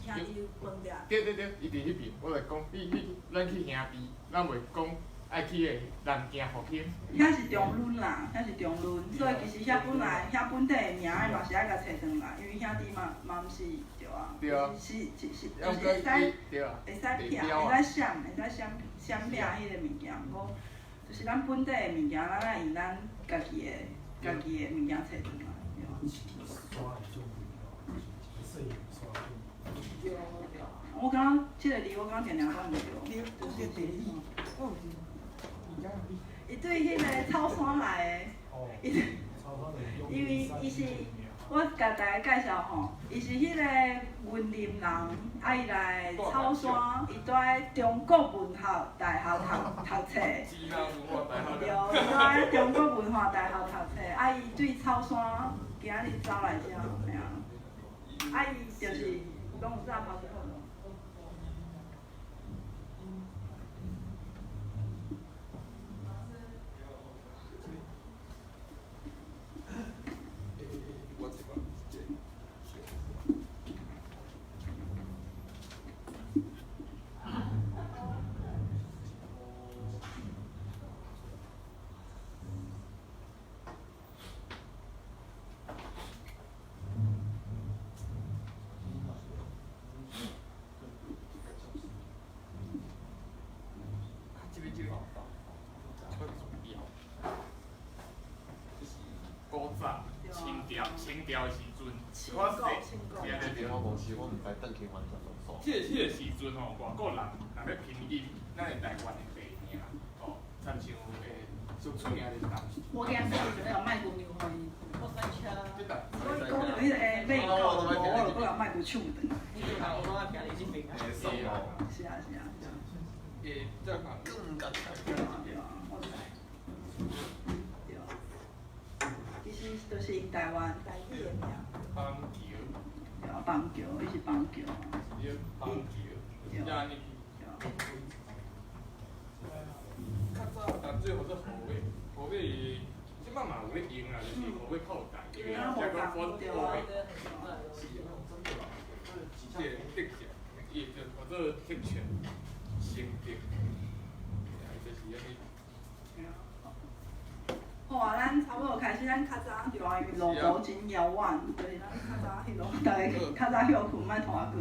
兄弟飯店。對對對，伊佇彼邊，我就講，你你咱去兄弟，咱袂講愛去个南京復興。遐是中崙啦，遐是中崙，所以其實遐本來遐本底的名嘛是愛共揣轉來，因為兄弟嘛嘛毋是對啊。對啊。是是是，就是會使會使拆，會使閃，會使閃閃掠彼个物件，毋過就是咱本底的物件，咱愛用咱家己的家己的物件揣轉來，對啊。我感覺這个字我感覺定定講袂著。你講地理，我有伊對彼个草山來的，伊因為伊是，我共大家介紹吼，伊是彼个雲林人，啊伊來草山，伊住佇中國文學大學讀冊。對，伊住佇中國文化大學讀冊，啊伊對草山今仔日走來遮，嘿啊，啊伊就是攏有早跑出去。古早清朝清朝的时阵，我这边我无是，我毋知转去完全无数。这个时阵吼，外国人若欲拼音咱的台湾的地名，吼，亲像上出名就是淡水。我今日准备卖牛予伊。我塞车。所以讲到彼个美国，无我就阁共卖牛唱转来。你我拢爱听你这边啊。是啊是啊。这个。更加对啊对啊，我知。对啊。其实就是因台湾台语的名。邦桥。对啊，邦桥，伊是邦桥。对，邦桥。对。较早淡水号做河尾，河尾这摆嘛有咧用啦，就是河尾炮台，对啊，才讲河尾。是啊，这个特色，伊就号做特权性质，就是按呢。好啊，咱差不多開始，咱較早對啊，因為路途真遙遠，就是咱較早彼落，逐家較早歇睏，莫拖久。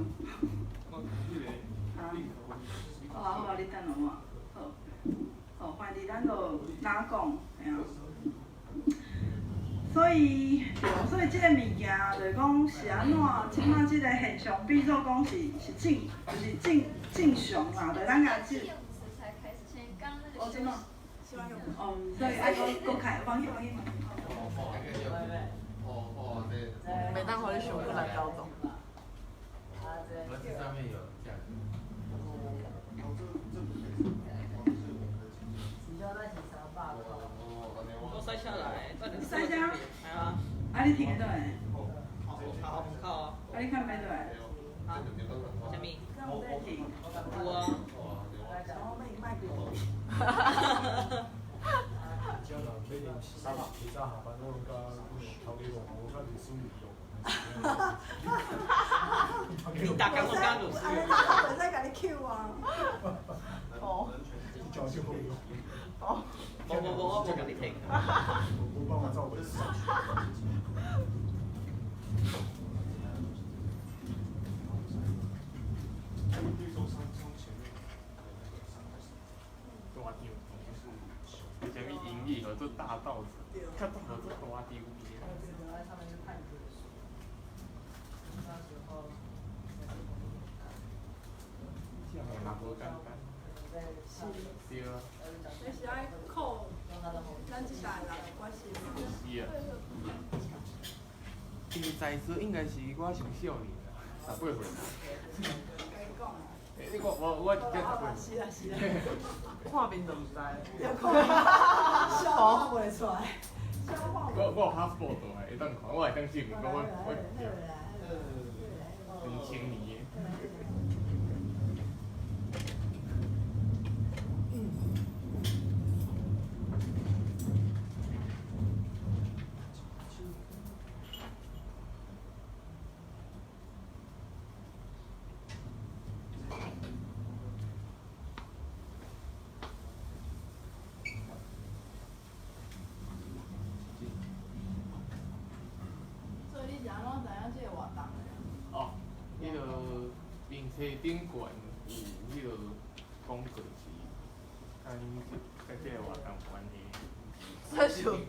啊，好啊好啊，你等下我，好，好，反正咱就哪講，嘿啊。所以，對，所以這个物件就是講是按怎，這擺這个現象變做講是正，就是正常啦，就咱共這。哦，真的。哦，所以愛閣閣開，放去放去。每當回去熊不來高中。上面有價格。我塞車來，你塞車？啊。啊，你停佇佗？靠啊！啊，你看佇佗？啊？啥物？敢有在停？有啊。哈哈哈！你大概我刚录。我在共你 Q 啊。哦。哦。无无无，我无共你停。大张，啥物英语号做大道子，较早号做大张边。这嘛无简单。是。对啊。这是爱靠咱這代人的關係。是啊。伊在座應該是我上少年啊，18歲。欸，你我直接18歲。是啊是啊。看面就毋知。笑話袂出來。我有 passport 來，會當看，我會當證明講我2000年的。所以你是按怎知影這个活動的？哦，彼个面冊頂懸有彼个廣告是，佮佮這个活動有關係。這是這個主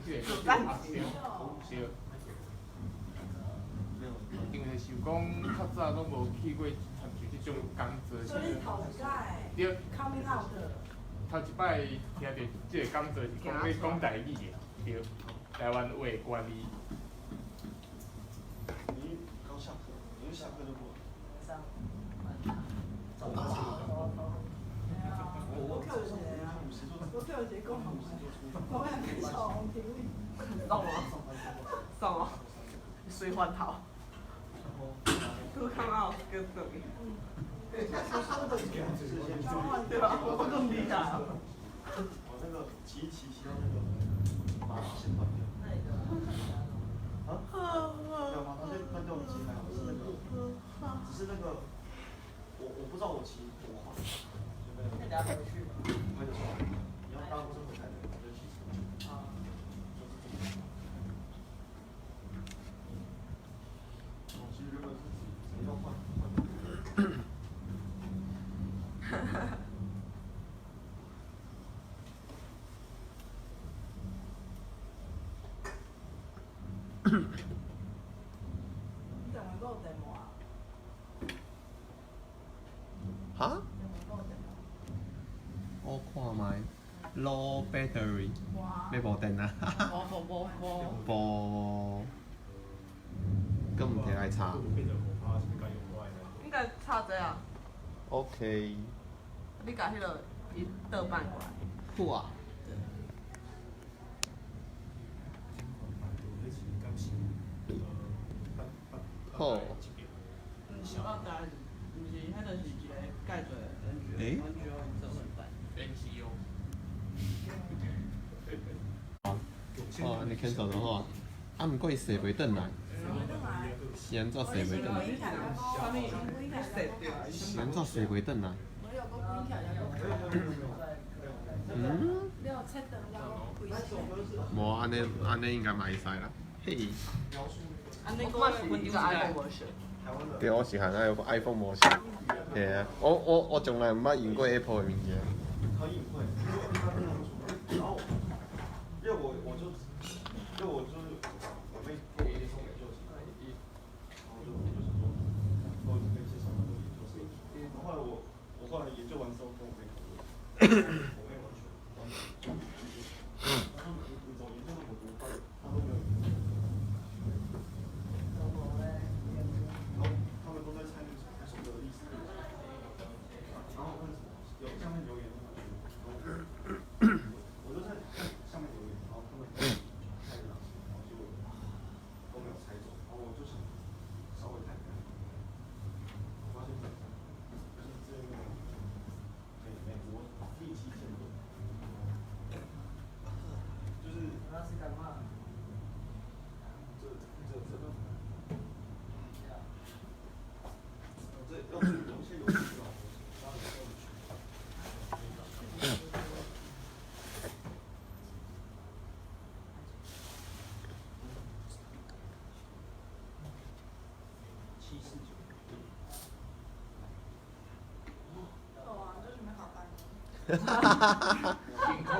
對。因為想講較早攏無去過參像這種講座。所以頭一擺對。 coming out。頭一擺聽著這個講座是講咧講台語的，對，台灣話國語。你剛下課，你一下課就過。我跳一個啊，我跳一個講，我欲介紹王庭宇。送我，送我，水翻頭。拄 come out 閣轉去。對吧？我更厲害。我那個騎騎騎到那個馬達線斷掉。啊？對啊，馬達線斷掉其實還好，是那個，只是那個，我不知道我騎多快。那等下回去嗎？回得出來，你要搭公車回台北，我就騎車。啊。就是這麼。我其實原本是只要換換。你台灣閣有電無啊？哈？台灣閣有電無？我看覓，low battery，欲無電啊？無無無無。無，閣毋摕來插。應該插這啊。 OK。你共彼個伊倒擺過來。好啊。好。毋是，我知，毋是，彼就是一個蓋做 NGO，欸 NGO 做 NGO。哦，按呢 cancel 就好啊。啊，毋過伊踅袂轉來，是按怎踅袂轉來？啥物？是按怎踅袂轉來？嗯？無，按呢按呢應該嘛會使啦。嘿。我嘛是一個 iPhone version。對，我是含 iPhone 模式。嘿啊，我從來毋捌用過 Apple 的物件。可以會，然後，因為我就，因為我就是我妹我妹送研究生，然後我就想說，都已經被介紹到這個研究生，然後後來我後來研究完之後跟我妹討論，我妹完全完全拒絕，她說你怎麼研究那麼多，她都沒有研究，然後他們都在猜那個什麼的歷史背景，然後看什麼有下面留言。我就在下面留言，然後他們猜了哪些，然後結果都沒有猜中，然後我就想稍微看一看，我發現就是這個美國利基建國，就是這這要注意有些有趣的東西，當然要去。749。好啊，就準備下班。辛苦。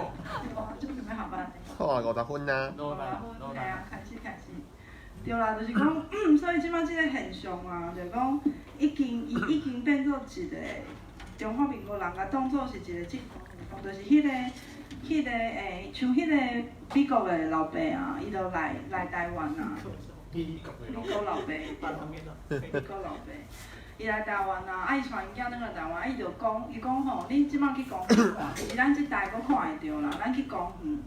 對啊，就準備下班。好啊，50分啊。嘿啊，開始開始。對啦，就是講，所以這擺這個現象啊，就是講已經伊已經變做一個中華民國人共當做是一個政府，就是彼個像彼個美國的老爸啊，伊就來台灣啊。美國美國老爸，美國老爸，伊來台灣啊，啊伊帶𪜶囝轉來台灣，啊伊就講，伊講吼，恁這擺去公園看，其實咱這代閣看會著啦，咱去公園，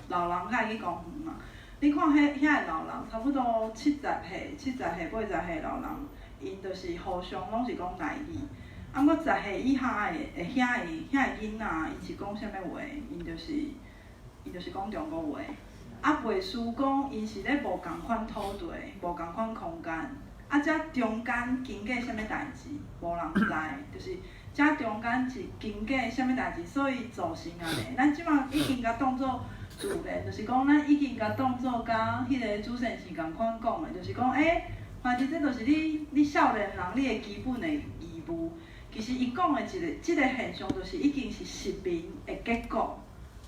老人較會去公園嘛。你看彼遐個老人，差不多70歲、70歲、80歲老人，𪜶就是互相攏是講台語。啊，毋過10歲以下的遐個囡仔，𪜶是講啥物話？𪜶就是講中國話。啊，袂輸講𪜶是咧無仝款土地、無仝款空間。啊，這中間經過啥物代誌，無人知，就是這中間是經過啥物代誌，所以造成按呢。咱這擺已經共當做自然，就是講咱已經共當做佮彼個主先生仝款講的，就是講反正這就是你少年人你的基本的義務。其實伊講的一個這個現象，就是已經是殖民的結果。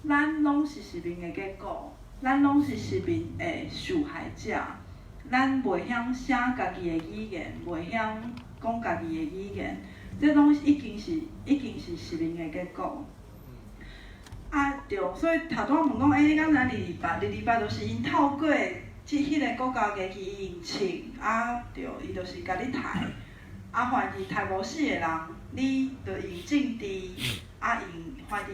咱攏是殖民的結果，咱攏是殖民的受害者。咱袂曉寫家己的語言，袂曉講家己的語言，這攏已經是殖民的結果。啊對，所以頭拄仔問講，欸，你敢知影二二八？二二八就是𪜶透過這彼個國家機器用槍，啊對，伊就是共你刣，啊凡是刣無死的人，你就用政治，啊用凡是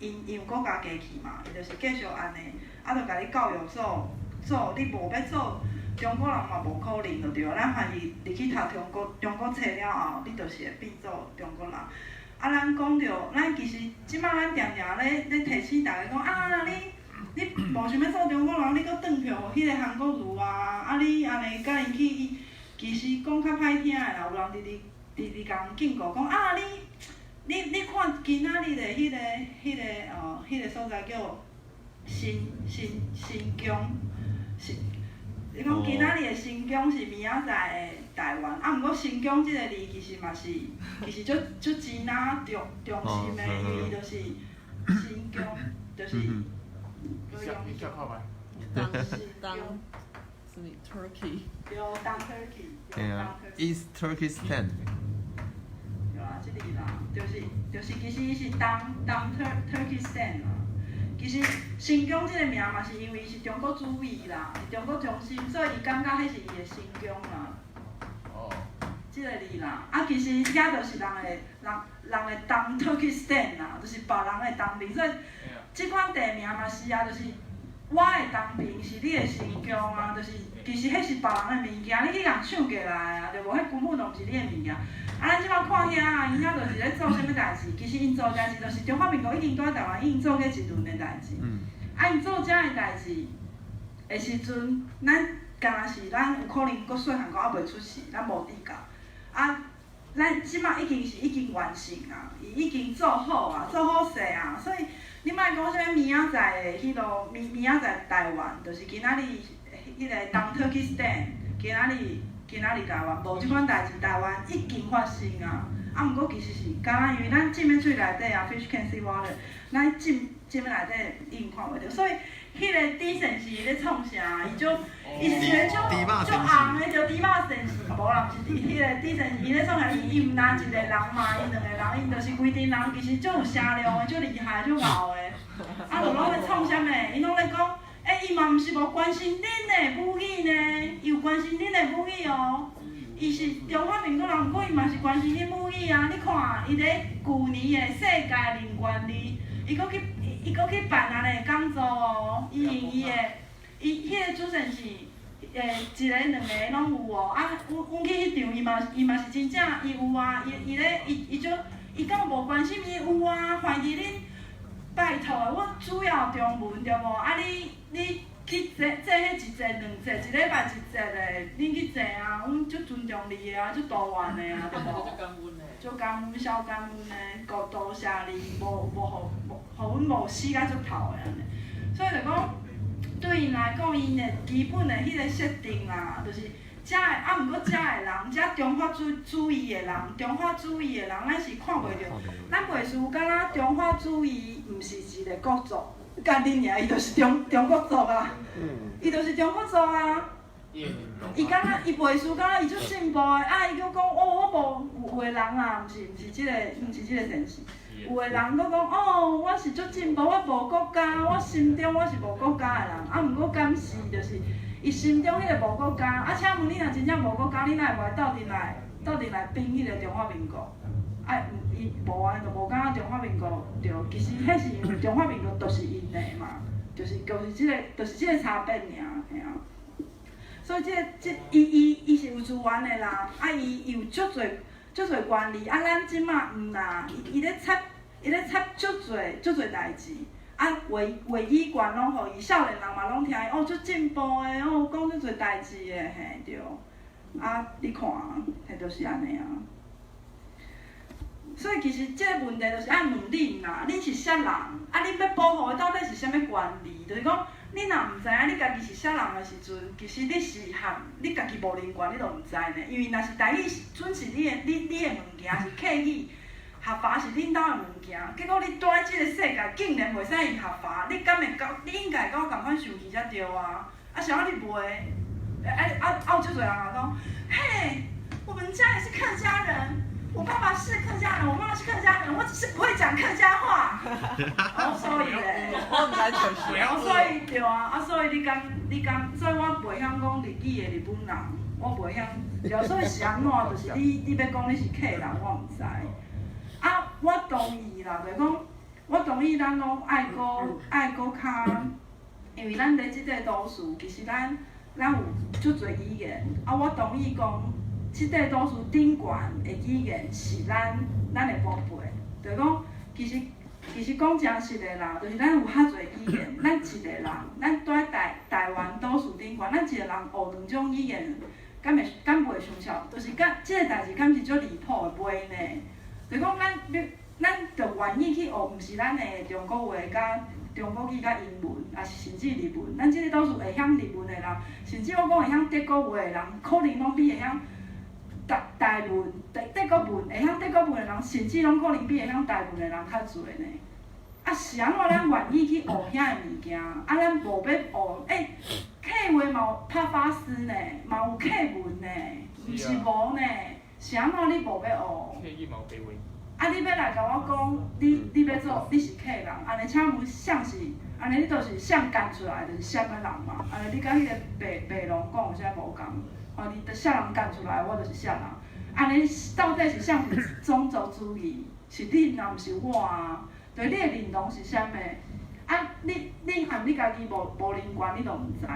𪜶有國家機器嘛，伊就是繼續按呢，啊就共你教育做做，你無欲做中國人嘛無可能就對。咱凡是入去讀中國冊了後，你就是會變做中國人。啊，咱講著，咱其實這擺咱定定咧提醒大家講啊，你無想欲做中國人，你閣轉票予彼個韓國瑜啊，啊你按呢共𪜶去，其實講較歹聽的啦，有人直直直直共警告講啊，你看今仔日的彼個所在叫新疆，新，你講今仔日的新疆是明仔載的台灣，啊，毋過新疆這個字其實嘛是，其實足足支那中心的，因為伊就是新疆，就是。你下看覓？東什麼 Turkey？對，東 Turkey。對啊，East Turkestan。對啊，這裡啦，就是其實伊是東 Turkestan 啦。其實新疆這個名嘛是因為伊是中國主義啦，是中國中心，所以伊感覺彼是伊的新疆啦。哦。這個字啦，啊，其實遐就是人的東 Turkestan 啦，就是別人的東邊，所以這款地名嘛是啊，就是我的東邊是你的新疆啊，就是其實彼是別人的物件，你去共搶過來啊，對無？彼根本就毋是你的物件。啊，咱這擺看遐啊，𪜶遐就是咧做啥物代誌？其實𪜶做代誌就是中華民國已經蹛台灣，已經做過一輪的代誌。啊，𪜶做這个代誌的時陣，咱敢若是咱有可能閣細漢閣猶未出世，咱無佇教。啊，咱這擺已經完成啊，伊已經做好啊，做好勢啊，所以你莫講啥物明仔載的彼落明仔載台灣，就是今仔日彼個東 Turkestan，今仔日台灣無這款代誌，台灣已經發生啊。啊，毋過其實是敢若因為咱浸佇水內底啊，fish can see water，咱浸佇內底已經看袂著，所以彼個豬先生咧創啥？伊就伊是一個足足紅的，就豬肉先生，無啦，毋是彼個豬先生，伊咧創啥？伊毋若一個人嘛，伊兩個人，𪜶就是規陣人，其實足有聲量的，足厲害，足𠢕的。啊，就攏咧創啥物？𪜶攏咧講，欸，伊嘛毋是無關心恁的母語呢，伊有關心恁的母語哦。伊是中華民國人，毋過伊嘛是關心恁母語啊！你看，伊咧舊年的世界人權日，伊閣去辦按呢講座哦。伊用伊的，伊彼個主持是，一個兩個攏有哦。啊，阮去彼場，伊嘛是真正，伊有啊，伊伊咧，伊伊就，伊敢無關心伊有啊？反正恁拜託的，阮主要中文對無？啊你去坐坐彼一節兩節，一禮拜一節的，恁去坐啊，阮足尊重你的啊，足多元的啊，對無？足感恩，小感恩的，閣多謝你，無無，予阮無死甲足頭的按呢。所以就講，對𪜶來講，𪜶的基本的彼個設定啦，就是遮的啊，毋過遮的人，遮中華主義的人，中華主義的人，咱是看袂著，咱袂輸敢若中華主義毋是一個國族。幹恁娘，伊就是中國族啊！伊就是中國族啊！伊敢若伊袂輸，敢若伊足進步的啊！伊閣講哦，我無有的人啊，毋是這個，毋是這個電視。有的人閣講哦，我是足進步，我無國家，我心中我是無國家的人。啊，毋過敢是就是伊心中彼個無國家。啊，請問你若真正無國家，你哪會無愛鬥陣來反彼個中華民國？啊，伊無啊，就無感覺中華民國對，其實彼是因為中華民國就是𪜶的嘛，就是這個差別爾，嘿啊。所以這個這伊是有資源的人，啊伊有足濟權利，啊咱這馬毋啦，伊咧插足濟代誌，啊話語權攏予伊，少年人嘛攏聽伊，哦足進步的，哦講足濟代誌的，嘿對。啊，你看，彼就是按呢啊。所以其實這個問題就是愛問恁啦，恁是啥人？啊，恁欲保護的到底是啥物權利？就是講，你若毋知影你家己是啥人的時陣，其實你是含你家己無人權，你都毋知呢。因為若是台語準是你的，你的物件是客語，合法是恁兜的物件，結果你蹛佇這個世界竟然袂使用合法，你敢會佮？你應該會佮我仝款生氣才對啊！啊，啥物你袂？哎啊啊！有足濟人啊講，嘿，我們家也是客家人，我爸爸是客家人，我媽媽是客家人，我只是不會講客家話。啊，所以咧，我毋知就是啊，所以對啊，啊，所以你敢你敢，所以我袂曉講日語的日本人，我袂曉，對，所以是按怎，就是你欲講你是客人，我毋知。啊，我同意啦，就是講，我同意咱攏愛閣愛閣較，因為咱佇這塊都市，其實咱有足濟語言，啊，我同意講，這塊都市頂懸的語言是咱的寶貝，就是講，其實講誠實的啦，就是咱有較濟語言，咱一個人，咱蹛台灣都市頂懸，咱一個人學兩種語言，敢會敢袂傷超？就是敢這個代誌敢是足離譜的？袂呢？就是講咱你咱著願意去學，毋是咱的中國話佮中國語佮英文，抑是甚至日文。咱這個都市會曉日文的人，甚至我講會曉德國話的人，可能攏比會曉台文、德國文會曉德國文的人，甚至攏可能比會曉台文的人較濟呢。啊，是按怎咱願意去學遐个物件？啊，咱無欲學，欸，客話嘛有拍發斯呢，嘛有客文呢，毋是無呢。是按怎你無欲學？客語嘛有白話。啊！你欲來共我講，你欲做你是客人，按呢請問啥是？按呢你就是啥趕出來，就是啥物人嘛？按呢你佮彼个白龍講有啥無仝？吼，你著啥人趕出來，我就是啥人。按呢到底是啥是種族主義？是恁啊，毋是我啊？對，你的認同是啥物？啊，你含你家己無人權，你都毋知。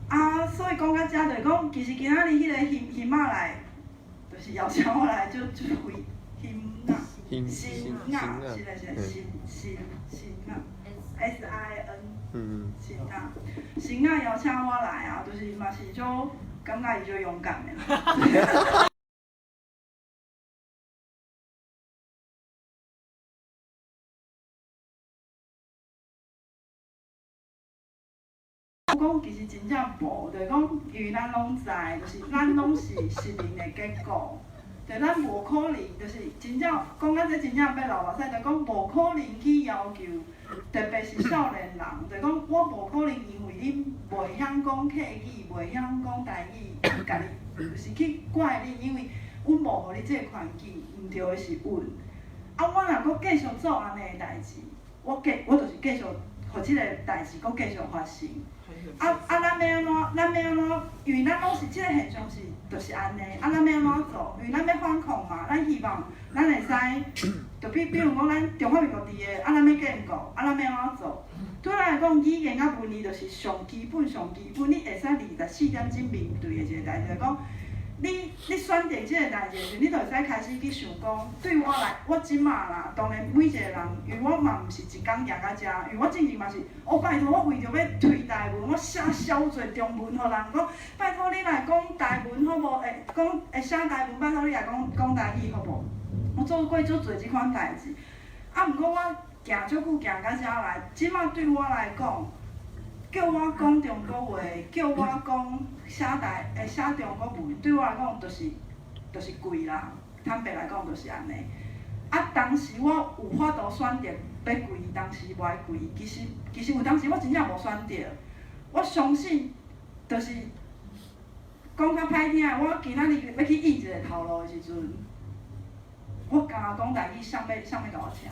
啊，所以講到遮就是講，其實今仔日彼个欣欣仔來，就是邀請我來就就會。欣仔，是咧是咧，欣欣欣仔，SIN，欣仔，欣仔邀請我來啊，就是嘛是足感覺伊足勇敢的。我講其實真正無，就是講，因為咱攏知，就是咱攏是殖民的結果。就咱無可能，就是真正講到這真正欲流目屎，就講無可能去要求，特別是少年人，就講我無可能因為恁袂曉講客語，袂曉講台語，共你就是去怪恁，因為阮無予你這個環境，毋對的是阮。啊，我若閣繼續做按呢的代誌，我就是繼續予這個代誌閣繼續發生。啊啊！咱欲按怎？咱欲按怎？因為咱攏是這個現象是，就是按呢。啊，咱欲按怎做？因為咱欲反抗嘛，咱希望咱會使，就比如講，咱中華民國佇的，啊，咱欲建國，啊，咱欲按怎做？對咱來講，語言佮文字就是上基本、上基本，你會使24點鐘面對的一個代誌，就是講，你選擇這個代誌的時陣，你就會使開始去想講，對我來，我這馬啦，當然每一個人，因為我嘛毋是一工行到遮，因為我進前嘛是，哦拜託，我為著欲推台文，我寫小濟中文予人講，拜託你來講台文好無？會講會寫台文，拜託你來講講台語好無？我做過足濟這款代誌，啊，毋過我行足久行到遮來，這馬對我來講，叫我講中國話，叫我講寫台會寫中國文，對我來講就是跪啦。坦白來講就是按呢。啊，當時我有法度選擇欲跪，當時無愛跪。其實有當時我真正無選擇。我相信，就是講較歹聽的，我今仔日欲去印一個頭路的時陣，我敢若講台語，啥欲啥欲共我請？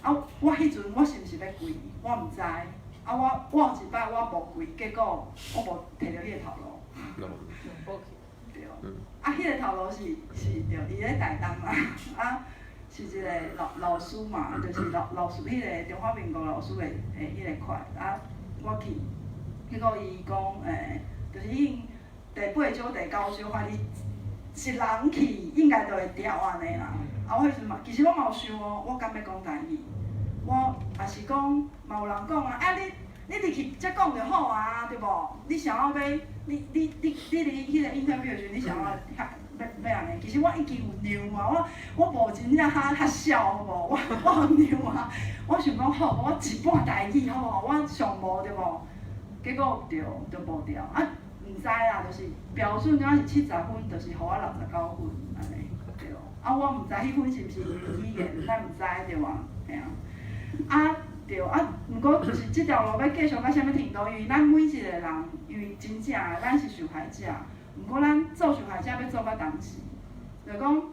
啊，我彼陣我是毋是欲跪？我毋知。啊，我有一擺我無跪，結果我無提著彼個頭路。對。啊，彼個頭路是對，佇咧台東嘛，啊，是一個老師嘛，就是老師，彼個中華民國老師的彼個塊，啊，我去，結果伊講就是已經第八招、第九招，反正一人去應該就會牢按呢啦。啊，我彼陣嘛，其實我嘛有想哦，我敢欲講台語？我也是講，嘛有人講啊，啊你入去才講就好啊，對無？你想要欲，你佇彼個 interview 的時陣，你想要遐欲按呢？其實我已經有讓啊，我無真正較痟好無？我有讓啊，我想講好，我一半台語好無？我上無對無？結果對，就無牢啊，毋知啦，就是標準敢是70分，就是予我69分按呢，對。啊，我毋知彼分是毋是語言，咱毋知對無？嘿啊。啊，對啊，毋過就是這條路欲繼續到啥物程度？因為咱每一個人，因為真正的咱是受害者，毋過咱做受害者欲做到當時，就講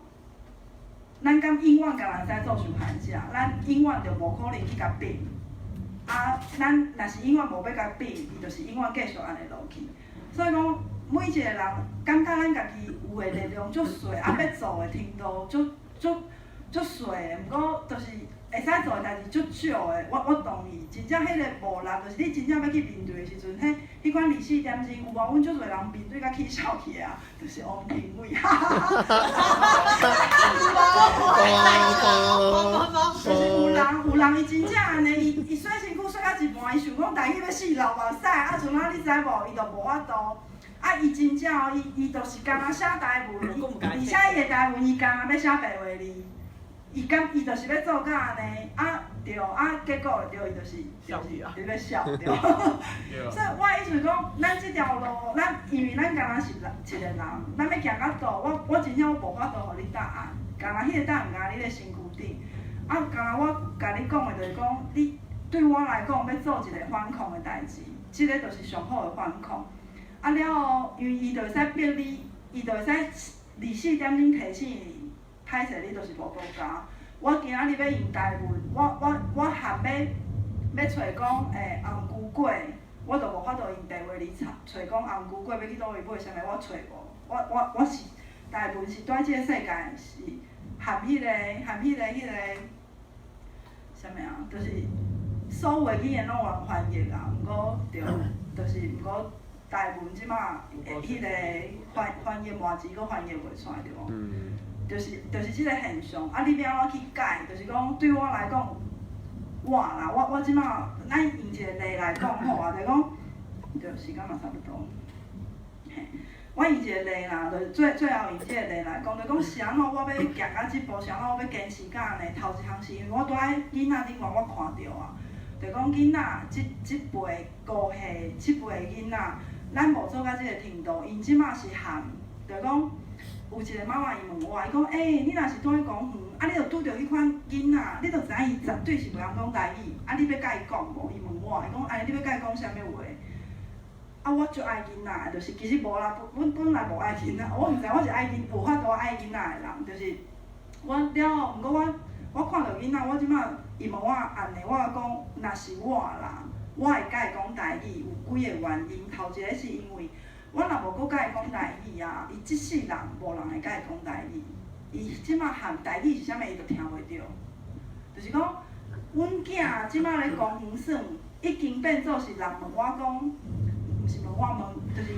咱敢永遠敢會使做受害者？咱永遠就無可能去共變。啊，咱若是永遠無欲共變，伊就是永遠繼續按呢落去。所以講，每一個人感覺咱家己有的力量足細，啊，欲做的程度足足足細的，毋過就是會使做的代誌足少的。我同意，真正彼個無力，就是你真正欲去面對的時陣，彼款24點鐘有無？阮足濟人面對甲起笑去的啊，就是王庭偉。哈哈哈哈哈！就是有人伊真正按呢，伊洗身軀洗到一半，伊想講台語欲死流目屎，啊，像仔你知無？伊就無法度。啊，伊真正哦，伊就是干焦寫台文，而且伊的台文伊干焦欲寫白話字，伊敢伊就是欲做甲按呢，啊對，啊結果對伊就是佇咧笑對。所以我的意思是講，咱這條路，咱因為咱干焦是一個人，咱欲行到倒，我真正我無法度予你答案，干焦彼個答案佇你的身軀頂。啊，干焦我共你講的就是講，你對我來講，欲做一個反抗的代誌，這個就是上好的反抗。啊了後，因為伊就會使逼你，伊就會使24點鐘提醒你，歹勢你就是無國家。我今仔日欲用台文，我含欲揣講紅菇粿，我就無法度用白話字揣講紅菇粿欲去佗位買啥物，我揣無。我是台文是蹛這個世界是含彼個啥物啊？就是所有的語言攏有人翻譯啊，毋過對，就是毋過。台文這馬彼個翻譯麻糬閣翻譯袂出來對無？就是這個現象。啊，你欲按怎去改？就是講對我來講，我啦，我這馬咱用一個例來講好啊，就是講，對，時間嘛差不多。嘿，我用一個例啦，就是最後用這個例來講，就講是按怎我欲行到這步，是按怎我欲堅持到按呢？頭一項是因為我蹛佇囡仔頂懸，我看著啊，就講囡仔這輩高歲這輩囡仔。咱無做到這個程度，𪜶這馬是含，就講有一個媽媽伊問我，伊講：欸，你若是蹛佇公園，啊，你著拄著彼款囡仔，你著知影伊絕對是袂曉講台語，啊，你欲共伊講無？伊問我，伊講：按呢你欲共伊講啥物話？啊，我足愛囡仔，就是其實無啦，阮本來無愛囡仔，我毋知我是愛囡，有法度愛囡仔的人，就是我了後，毋過我看著囡仔，我這馬伊問我按呢，我講若是我啦。我會共伊講台語，有幾个原因。頭一个是因為，我若無閣共伊講台語啊，伊這世人無人會共伊講台語。伊這馬含台語是啥物，伊都聽袂著。就是講，阮囝這馬咧公園耍，已經變做是人問我講，毋是問我問，就是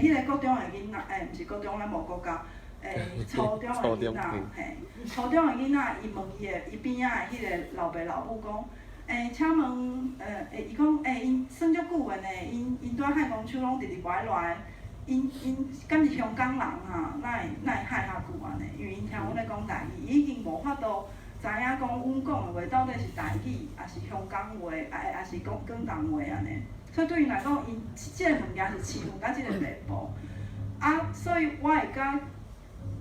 彼個國中的囡仔，毋是國中，咱無國教，初中的囡仔，嘿，初中的囡仔，伊問伊的伊邊仔的彼個老爸老母講。請問，伊講，𪜶耍足久的呢，𪜶蹛漢光區攏直直無愛來，𪜶敢是香港人哈？哪會漢遐久按呢？因為𪜶聽阮咧講台語，伊已經無法度知影講阮講的話到底是台語，抑是香港話，抑是講廣東話按呢。所以對𪜶來講，𪜶這個物件是市分到這個地步。啊，所以我會感覺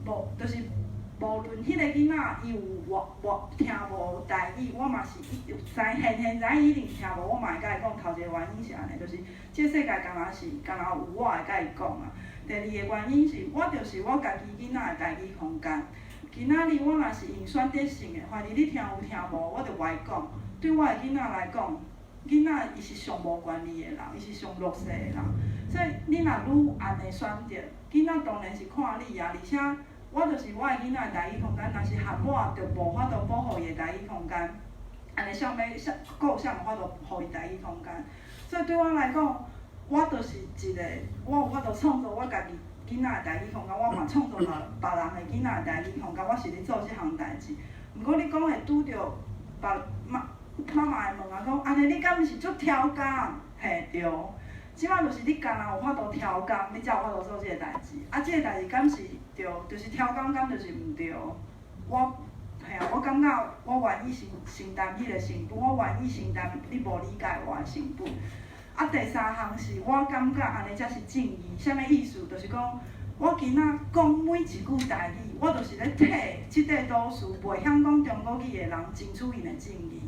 無，就是無論彼個囡仔伊有偌偌聽無台語，我嘛是知現現知伊一定聽無，我嘛會共伊講。頭一個原因是按呢，就是這個世界敢若是敢若有我會共伊講啊。第二個原因是，我就是我家己囡仔的台語空間。今仔日我若是用選擇性的，反正你聽有聽無，我就無愛講。對我的囡仔來講，囡仔伊是上無權利的人，伊是上弱勢的人。所以你若愈按呢選擇，囡仔當然是看你啊，而且我就是我的囡仔的台語空間，若是含我，就無法度保護伊的台語空間。按呢啥物啥，閣有啥有法度予伊台語空間？所以對我來講，我就是一個，我有法度創造我家己囡仔的台語空間，我嘛創造別人的囡仔的台語空間，我是咧做這項代誌。毋過你講會拄著別媽媽會問我講，按呢你敢毋是足超工？嘿，對。這馬就是你干焦有法度超工，你才有法度做這個代誌。啊，這個代誌敢是對？就是超工敢就是毋對？我，嘿啊，我感覺我願意承擔彼個成本，我願意承擔你無理解我的成本。啊，第三項是我感覺按呢才是正義。啥物意思？就是講，我今仔講每一句台語，我就是咧替這塊都市袂曉講中國語的人爭取𪜶的正義。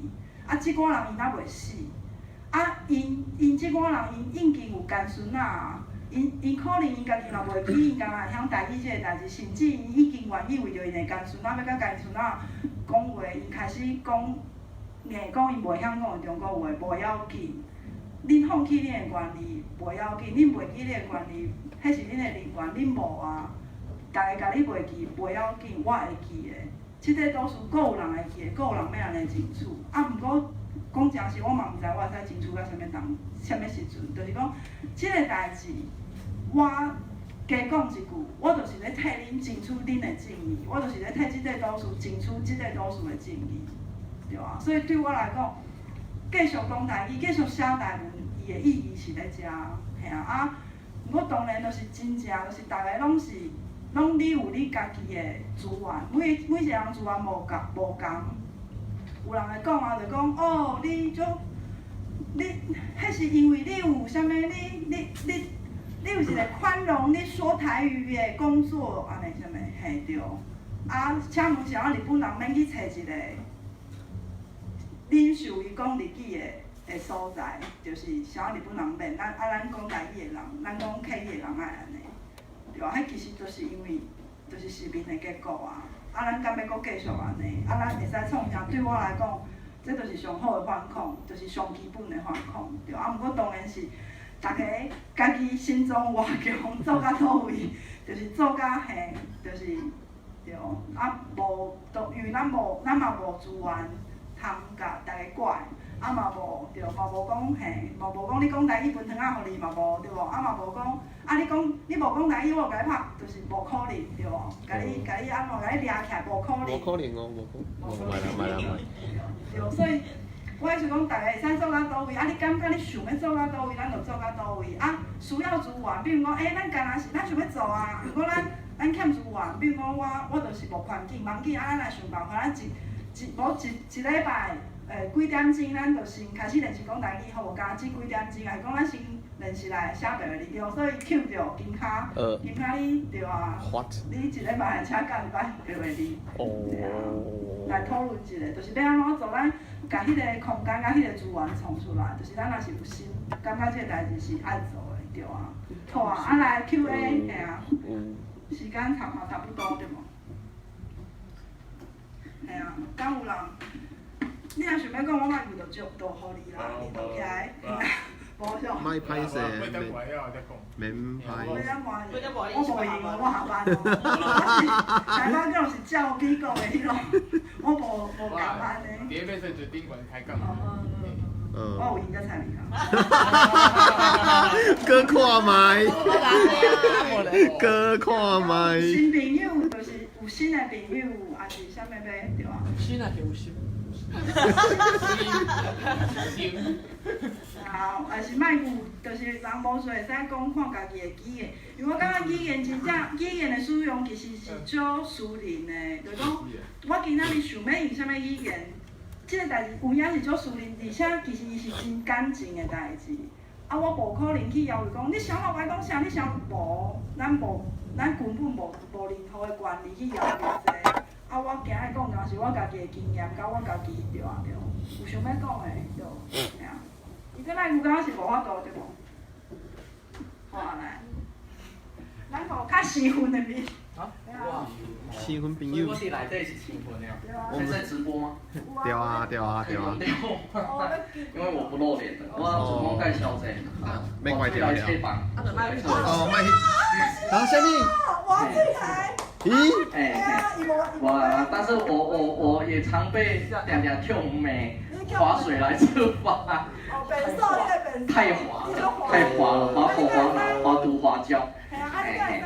啊，這寡人𪜶猶袂死，啊，𪜶這寡人𪜶已經有干孫仔啊，𪜶可能𪜶家己嘛袂記，𪜶敢若會曉台語這個代誌，甚至𪜶已經願意為著𪜶的干孫仔，欲佮干孫仔講話，𪜶開始講硬講𪜶袂曉講的中國話，無要緊。恁放棄恁的權利，無要緊；恁袂記恁的權利，彼是恁的人權，恁無啊。逐家共你袂記，無要緊，我會記的。這塊都是閣有人會記的，閣有人欲按呢爭取。啊，毋過講誠實，我嘛毋知我會使爭取到啥物當，啥物時陣。就是講，這个代誌，我加講一句，我就是咧替恁爭取恁的正義，我就是咧替這塊都市爭取這塊都市的正義，對啊。所以對我來講，繼續講台語，繼續寫台文，伊的意義是咧遮，嘿啊。啊，毋過當然就是真正，就是逐个攏是，攏你有你家己的資源，每一个人資源無仝無仝。有人會講啊，就講哦，你足，你，彼是因為你有啥物，你有一個寬容，你說台語的工作，按呢啥物，嘿對。啊，請問啥日本人免去揣一個忍受伊講日語的所在，就是啥日本人免，咱啊咱講台語的人，咱講客語的人愛按呢，對啊，彼其實就是因為，就是殖民的結果啊。啊，咱敢欲閣繼續按呢？啊，咱會使創啥？對我來講，這就是上好的反抗，就是上基本的反抗，對啊。毋過當然是，逐家家己心臟偌強，做到佗位，就是做甲嘿，就是對。啊，無，都因為咱無，咱嘛無資源通共逐家怪，啊嘛無對，嘛無講嘿，嘛無講你講台語分糖仔予你嘛無對無？啊嘛無講，啊你講你無講台語，我共你拍，就是無可能對無？共你按怎，共你掠起來無可能。無可能哦，無可能，無啦無啦無。對，所以我意思講，逐家會使做到佗位，啊，你感覺你想欲做到佗位，咱就做到佗位。啊，需要資源，比如講，欸，咱敢若是咱想欲做啊，毋過咱欠資源，比如講我就是無環境，無要緊，啊，咱來想辦法，咱一一無一一禮拜，幾點鐘，咱就先開始練習講台語，好無？敢這幾點鐘，還是講咱先練習來寫白話字對，所以抾著金跤，金跤你對啊，你一禮拜請教一擺白話字，對啊，來討論一下，就是欲按怎做，咱共彼個空間佮彼個資源創出來，就是咱若是有心，感覺這個代誌是愛做的，對啊。好啊，啊來 Q&A，嘿啊，時間差嘛差不多對無？嘿啊，敢有人？你若想欲講，我麥就就就予你啦，你就起來，無啥。莫歹勢，免歹。我無閒，我下班。我是台北港是照美國的彼囉，我無無加班的。伫咧欲做頂懸開講。我有閒才參你啊。閣看覓，閣看覓。新朋友就是有新的朋友，還是啥物欲對啊？新還是有新？好，還是莫有，就是人無說會使講看家己的語言，因為我感覺語言真正語言的使用其實是足私人的，就是講我今仔日想欲用啥物語言，這个代誌有影是足私人，而且其實伊是真感情的代誌。啊，我無可能去要求講，你想我愛講啥，你想無，咱無，咱根本無任何的權利去要求這個。啊，我今日講的是我家己的經驗，佮我家己對啊對，有想欲講的對，嘿啊。伊這擺有感覺是無法度對無？好啊來，咱互較生分的面。啊？新婚朋友。我佇內底是新婚的哦。現在直播嗎？對啊對啊對啊。因為我不露臉的，我主動介紹者。免關掉了。哦，莫去。啊，啥物？我最台。咦？欸，我，但是我也常被常常叫罵，划水來吃飯。太滑了，太滑了，滑口滑腦，滑肚滑腳。嘿嘿。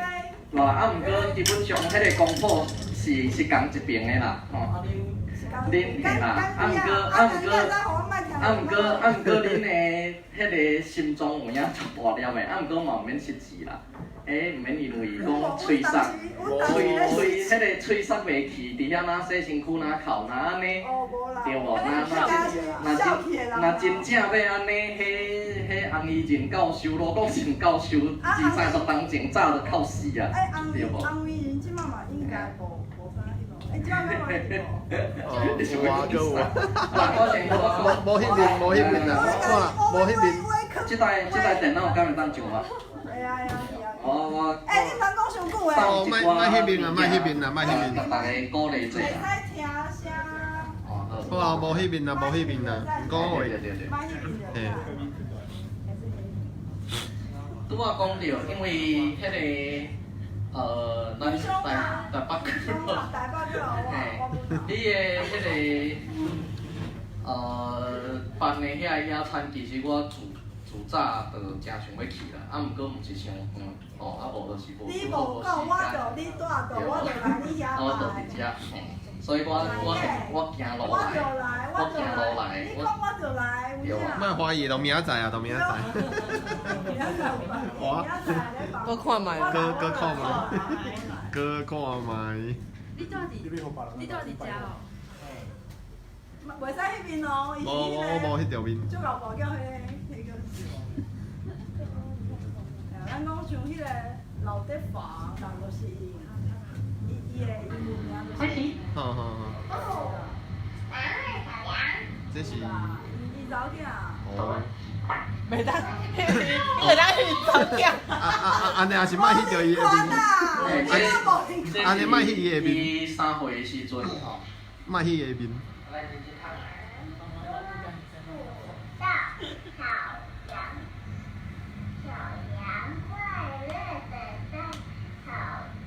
哇，啊，毋過基本上彼个光譜是仝一爿的啦，吼。恁嘿啦，啊毋過啊毋過啊毋過啊毋過恁的彼个心臟有影足大粒的，啊毋過嘛毋免失志啦。欸，毋免因為講喙捒，喙喙彼个喙捒袂去，佇遐若洗身軀若哭若按呢，對無？若真正欲按呢，彼洪宜仁教授、羅國成教授，二三十冬前早就哭死啊，對無？洪宜仁這擺嘛應該無啥彼囉，欸，哦，有啊，阁有啊。我先我无无彼面，无彼面啦，看啦，无彼面。這台電腦敢會當上啊？會啊會啊會啊。我我。欸，你毋通講傷久的。哦，莫莫彼面啦，莫彼面啦，莫彼面。逐家鼓勵者。袂使聽聲。好啊，無彼面啦，無彼面啦，毋講話。對對對。莫彼面就對。拄仔講著，因為彼個，咱台北閣，嘿，彼個彼個，辦的遐野餐，其實我自早就誠想欲去啦，啊，毋過毋是傷遠，吼，啊無就是無你無講，我就你蹛倒，我就來你遐我就佇遮，嘿，所以我行路來，我行路來，你講我就來，對啊。莫懷疑，都明仔載啊，都明仔載。我。閣看覓。閣閣看覓。閣看覓。你蹛佇？你蹛佇遮哦？袂使彼面哦，無無無彼條面。足老婆叫彼個，彼個。咱講像彼個劉德華，人就是伊，伊的英文名就是。好好好。這是。伊查某囝。哦。袂當，你袂當去查某囝。啊啊啊！按呢也是莫彼著伊的面。按呢莫彼伊的面。伊3歲的時陣吼。莫彼伊的面。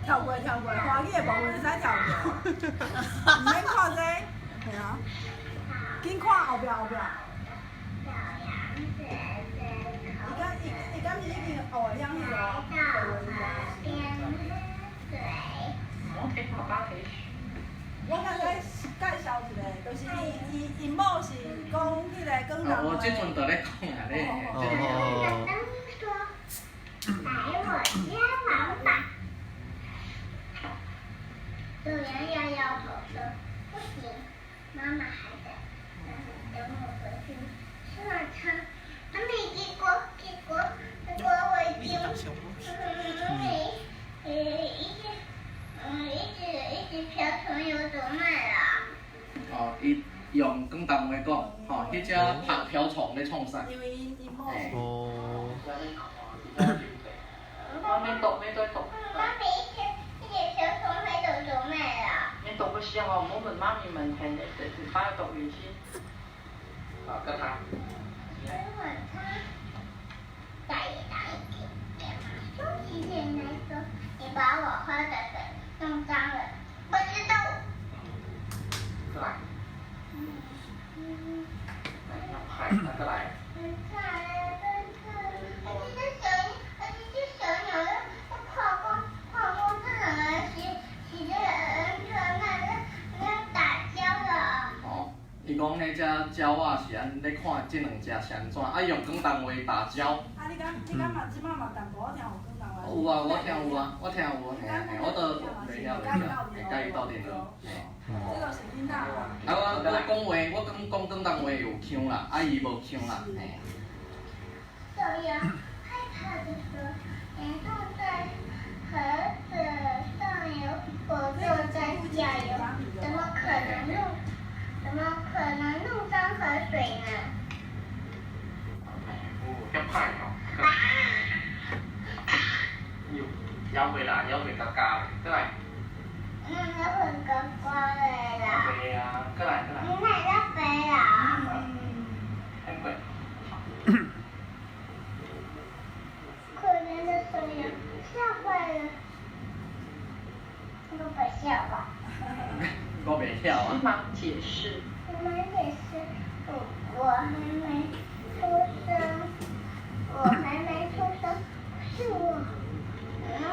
跳過跳過，歡喜的部分會使跳過，毋免看這個，嘿啊，緊看後壁後壁。伊敢是已經學會曉彼個我剛才介紹一個，就是伊某是講彼個廣東話。我這陣就咧講啊咧。來我家玩吧。小羊搖搖頭說：“不行，媽媽還在等我回去吃晚餐。”媽咪，結果結果結果我已經一直瓢蟲游走慢了。哦，伊用廣東話講，吼，彼隻拍瓢蟲咧創啥？因為𪜶某。哦。媽咪讀，咪再讀。媽咪，一直瓢蟲喺度做咩啊？你讀嘅時候唔好問媽咪問題，你直接翻去讀完先。啊，跟他。吃晚餐。大爺大爺，說起點來說，你把我喝的水弄髒了，我知道。過來。來，過來。伊講彼隻鳥仔是按咧看這兩隻是按怎？啊，用廣東話打鳥。啊，你敢你敢嘛？這擺嘛淡薄仔聽有廣東話。有啊，我聽有啊，我聽有，嘿啊嘿，我都袂曉袂曉，會佮伊鬥陣學。這就是囡仔。啊，我講話，我講講廣東話有腔啦，啊伊無腔啦，嘿。小羊害怕地說：“岩洞在河的上游，我就在下游，怎麼可能弄？”怎麼可能弄髒河水呢？哦，遐歹哦！喲，猶未啦，猶未嘎嘎咧，過來。那那會嘎嘎的啦。袂啊，過來過來。你哪會飛啦？很貴。可憐的小羊嚇壞了，我不笑吧。我袂曉啊。急忙解釋。急忙解釋，我還沒出生，我還沒出生，是我。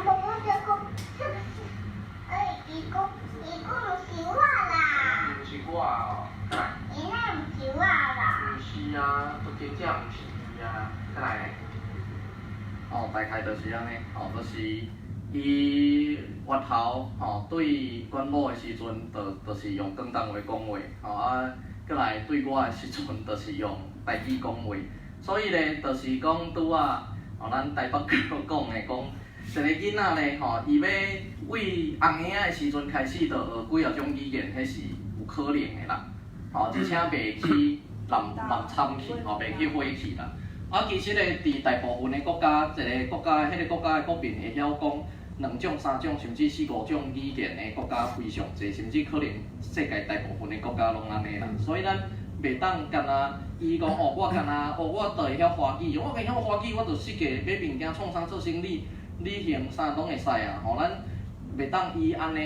我不是講，是不是？哎，伊講，伊講毋是我啦。毋是我哦。伊那毋是我啦。毋是啊，都真正毋是伊啊，過來。哦，大概就是按呢，哦，就是伊源頭吼對阮某的時陣，就是用廣東話講話，吼啊，過來對我的時陣，就是用台語講話。所以咧，就是講拄仔，吼咱台北閣講的講，一个囡仔咧吼，伊欲为红婴仔的时阵开始就学几仔种语言，彼是有可能的啦。吼，而且袂去滥滥惨去，吼，袂去火去啦。啊，其實咧，佇大部分的國家，一個國家，彼個國家的國民會曉講兩種、三種，甚至四五種語言的國家非常濟，甚至可能世界大部分的國家攏按呢啦。所以咱袂當干焦伊講哦，我干焦哦，我就會曉華語，我會曉華語，我就世界買物件、創啥、做生意、旅行啥攏會使啊。吼，咱袂當以按呢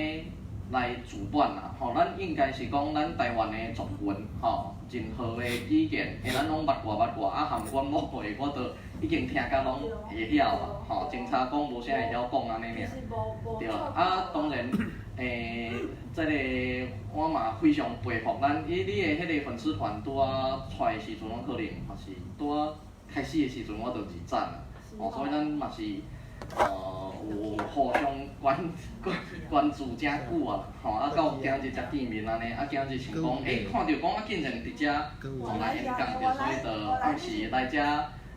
來自滿啦。吼，咱應該是講咱台灣的族群，吼，任何的語言，咱攏捌偌捌偌，啊，含阮某的，我都已經聽甲攏會曉啊，吼，真差講無啥會曉講按呢爾。對啊，當然，這個我嘛非常佩服咱，伊你的彼個粉絲團拄仔出來的時陣，我可能嘛是拄仔開始的時陣，我就二讚啊，哦，所以咱嘛是，有互相關關關注誠久啊，吼，啊到今日才見面按呢，啊今日想講，看著講啊竟然佇遮吼來演講著，所以就暗時來遮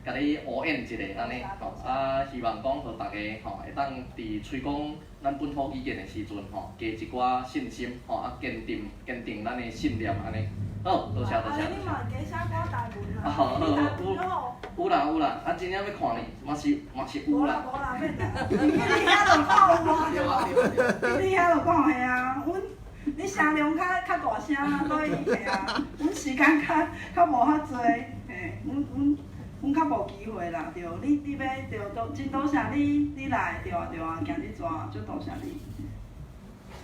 共你烏演一下按呢，吼，啊希望講予大家吼會當佇推廣咱本土語言的時陣吼，加一寡信心吼，啊堅定堅定咱的信念按呢。好，多謝多謝。你嘛加寫寡台文啊，好，有有啦有啦，啊真正欲看呢，嘛是嘛是有啦。無啦無啦，免啦。你遐就看有啊，對無？你遐就看嘿啊，阮你聲量較較大聲，所以嘿啊，阮時間較較無遐濟，嘿，阮阮阮較無機會啦，對。你你欲對，都真多謝你你來，對啊對啊，今日遮足多謝你。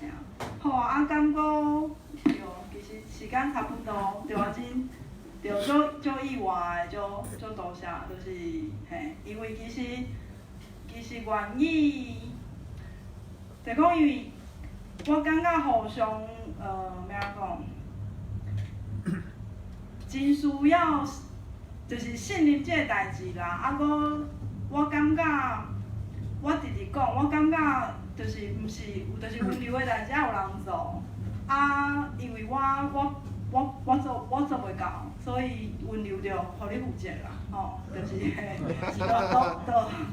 嘿啊，好啊，啊敢閣對，其實時間差不多，對啊，真對，足足意外的，足足多謝，就是嘿，因為其實其實願意，就講因為我感覺互相欲按怎講，真需要就是信任這個代誌啦，啊，閣我感覺我直直講，我感覺就是毋是有就是溫柔的代誌愛有人做，啊，因為我我我我做我做袂到，所以溫柔就予你負責啦，吼，就是嘿，都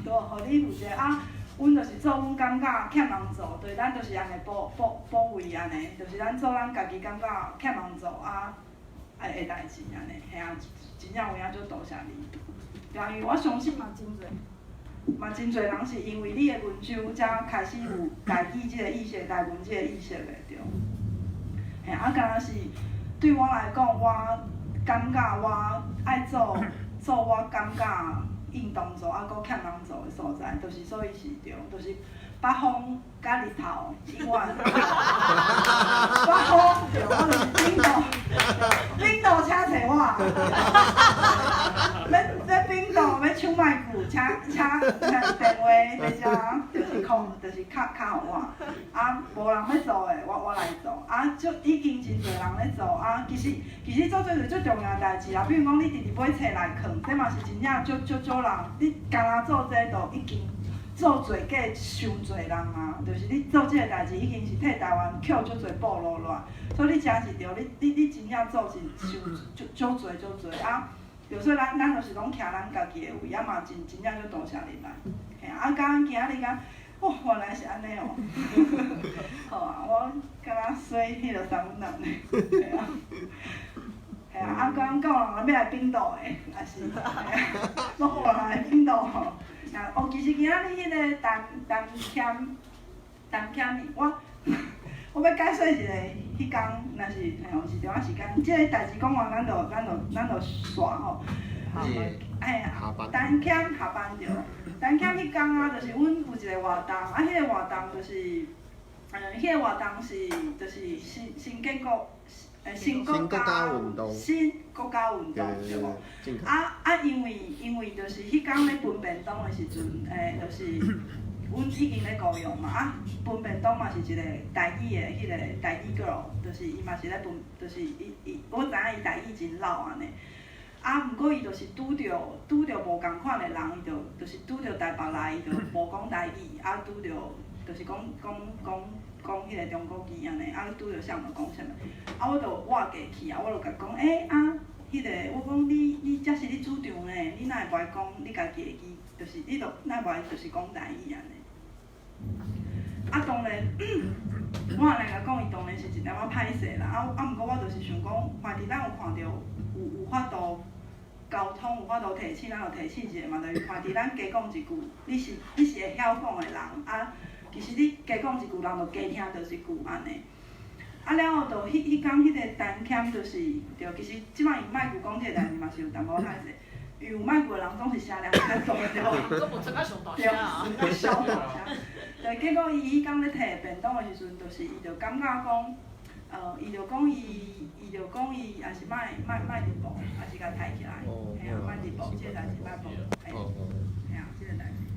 都都予你負責啊。阮就是做阮感覺欠人做，對，咱就是按呢補補補位按呢，就是咱做咱家己感覺欠人做啊，愛的代誌按呢，嘿啊，真正有影足多謝你。對啊，因為我相信嘛真濟，嘛真濟人是因為你的文章才開始有台語這個意識、台文這個意識的，對。嘿，啊，敢若是對我來講，我感覺我愛做做我感覺應當做，啊，閣欠人做的所在，就是所以是對，就是北風佮日頭永遠。北風對，我就是冰島，冰島請揣我。欲欲冰島欲搶麥克，請請電話佇遮，就是 call，就是敲敲予我。啊，無人欲做的，我我來做。啊，就已經真濟人咧做。啊，其實其實做這個足重要代誌啦。比如講，你直直買冊來囥，這嘛是真正足足少人。你干焦做這個，就已經做濟過傷濟人啊。就是你做這個代誌，已經是替台灣抾足濟布落來。所以你真是對，你你你真正做是傷足足濟足濟啊。對，所以咱咱就是攏徛咱家己的位，啊嘛真真正足多謝你來。嘿啊，敢今仔日敢，哦，原來是按呢哦。好啊，我敢若洗彼个三温暖呢。嘿啊，嘿啊，啊，敢敢有人欲來冰島的，也是，嘿啊，攏有人來冰島吼。啊，哦，其實今仔日彼個陳陳謙陳謙我我欲解說一下，彼工若是嘿有一段仔時間，這個代誌講完，咱就咱就咱就煞吼。哎，陳謙下班對，陳謙彼工啊，就是阮有一個活動，啊，彼個活動就是，彼個活動是就是新新建國，新國家新國家運動對無？啊啊，因為因為就是彼工咧分便當的時陣，就是。阮已經咧高雄嘛，啊，分便當嘛是一個台語的彼個台語 girl，就是伊嘛是咧分，就是伊伊，我知影伊台語真老按呢。啊，毋過伊就是拄著拄著無仝款的人，伊就就是拄著台北來，伊就無講台語，啊，拄著就是講講講講彼個中國語按呢，啊，拄著啥就講啥物，啊，我就倚過去啊，我就共講，啊，彼個我講你你這是你主場呢，你哪會無愛講你家己的語，就是你著哪會無愛就是講台語按呢？啊，當然，我來共講，伊當然是一點仔歹勢啦。啊啊，毋過我就是想講，反正咱有看著有法度溝通，有法度提醒，咱就提醒一下嘛。就是反正咱加講一句，你是會曉講的人啊。其實你加講一句，人就加聽著一句按呢。啊了後，就彼彼工彼個陳謙就是，對，其實這擺伊莫閣講這個代誌嘛是有淡薄仔歹勢，因為有莫閣的人總是聲量較大對無？對，較小大聲。對，結果伊彼工咧提便當的時陣，就是伊就感覺講，伊就講伊也是莫莫莫直播，也是共提起來，嘿啊，莫直播，這個代誌莫播，嘿，嘿啊，這個代誌。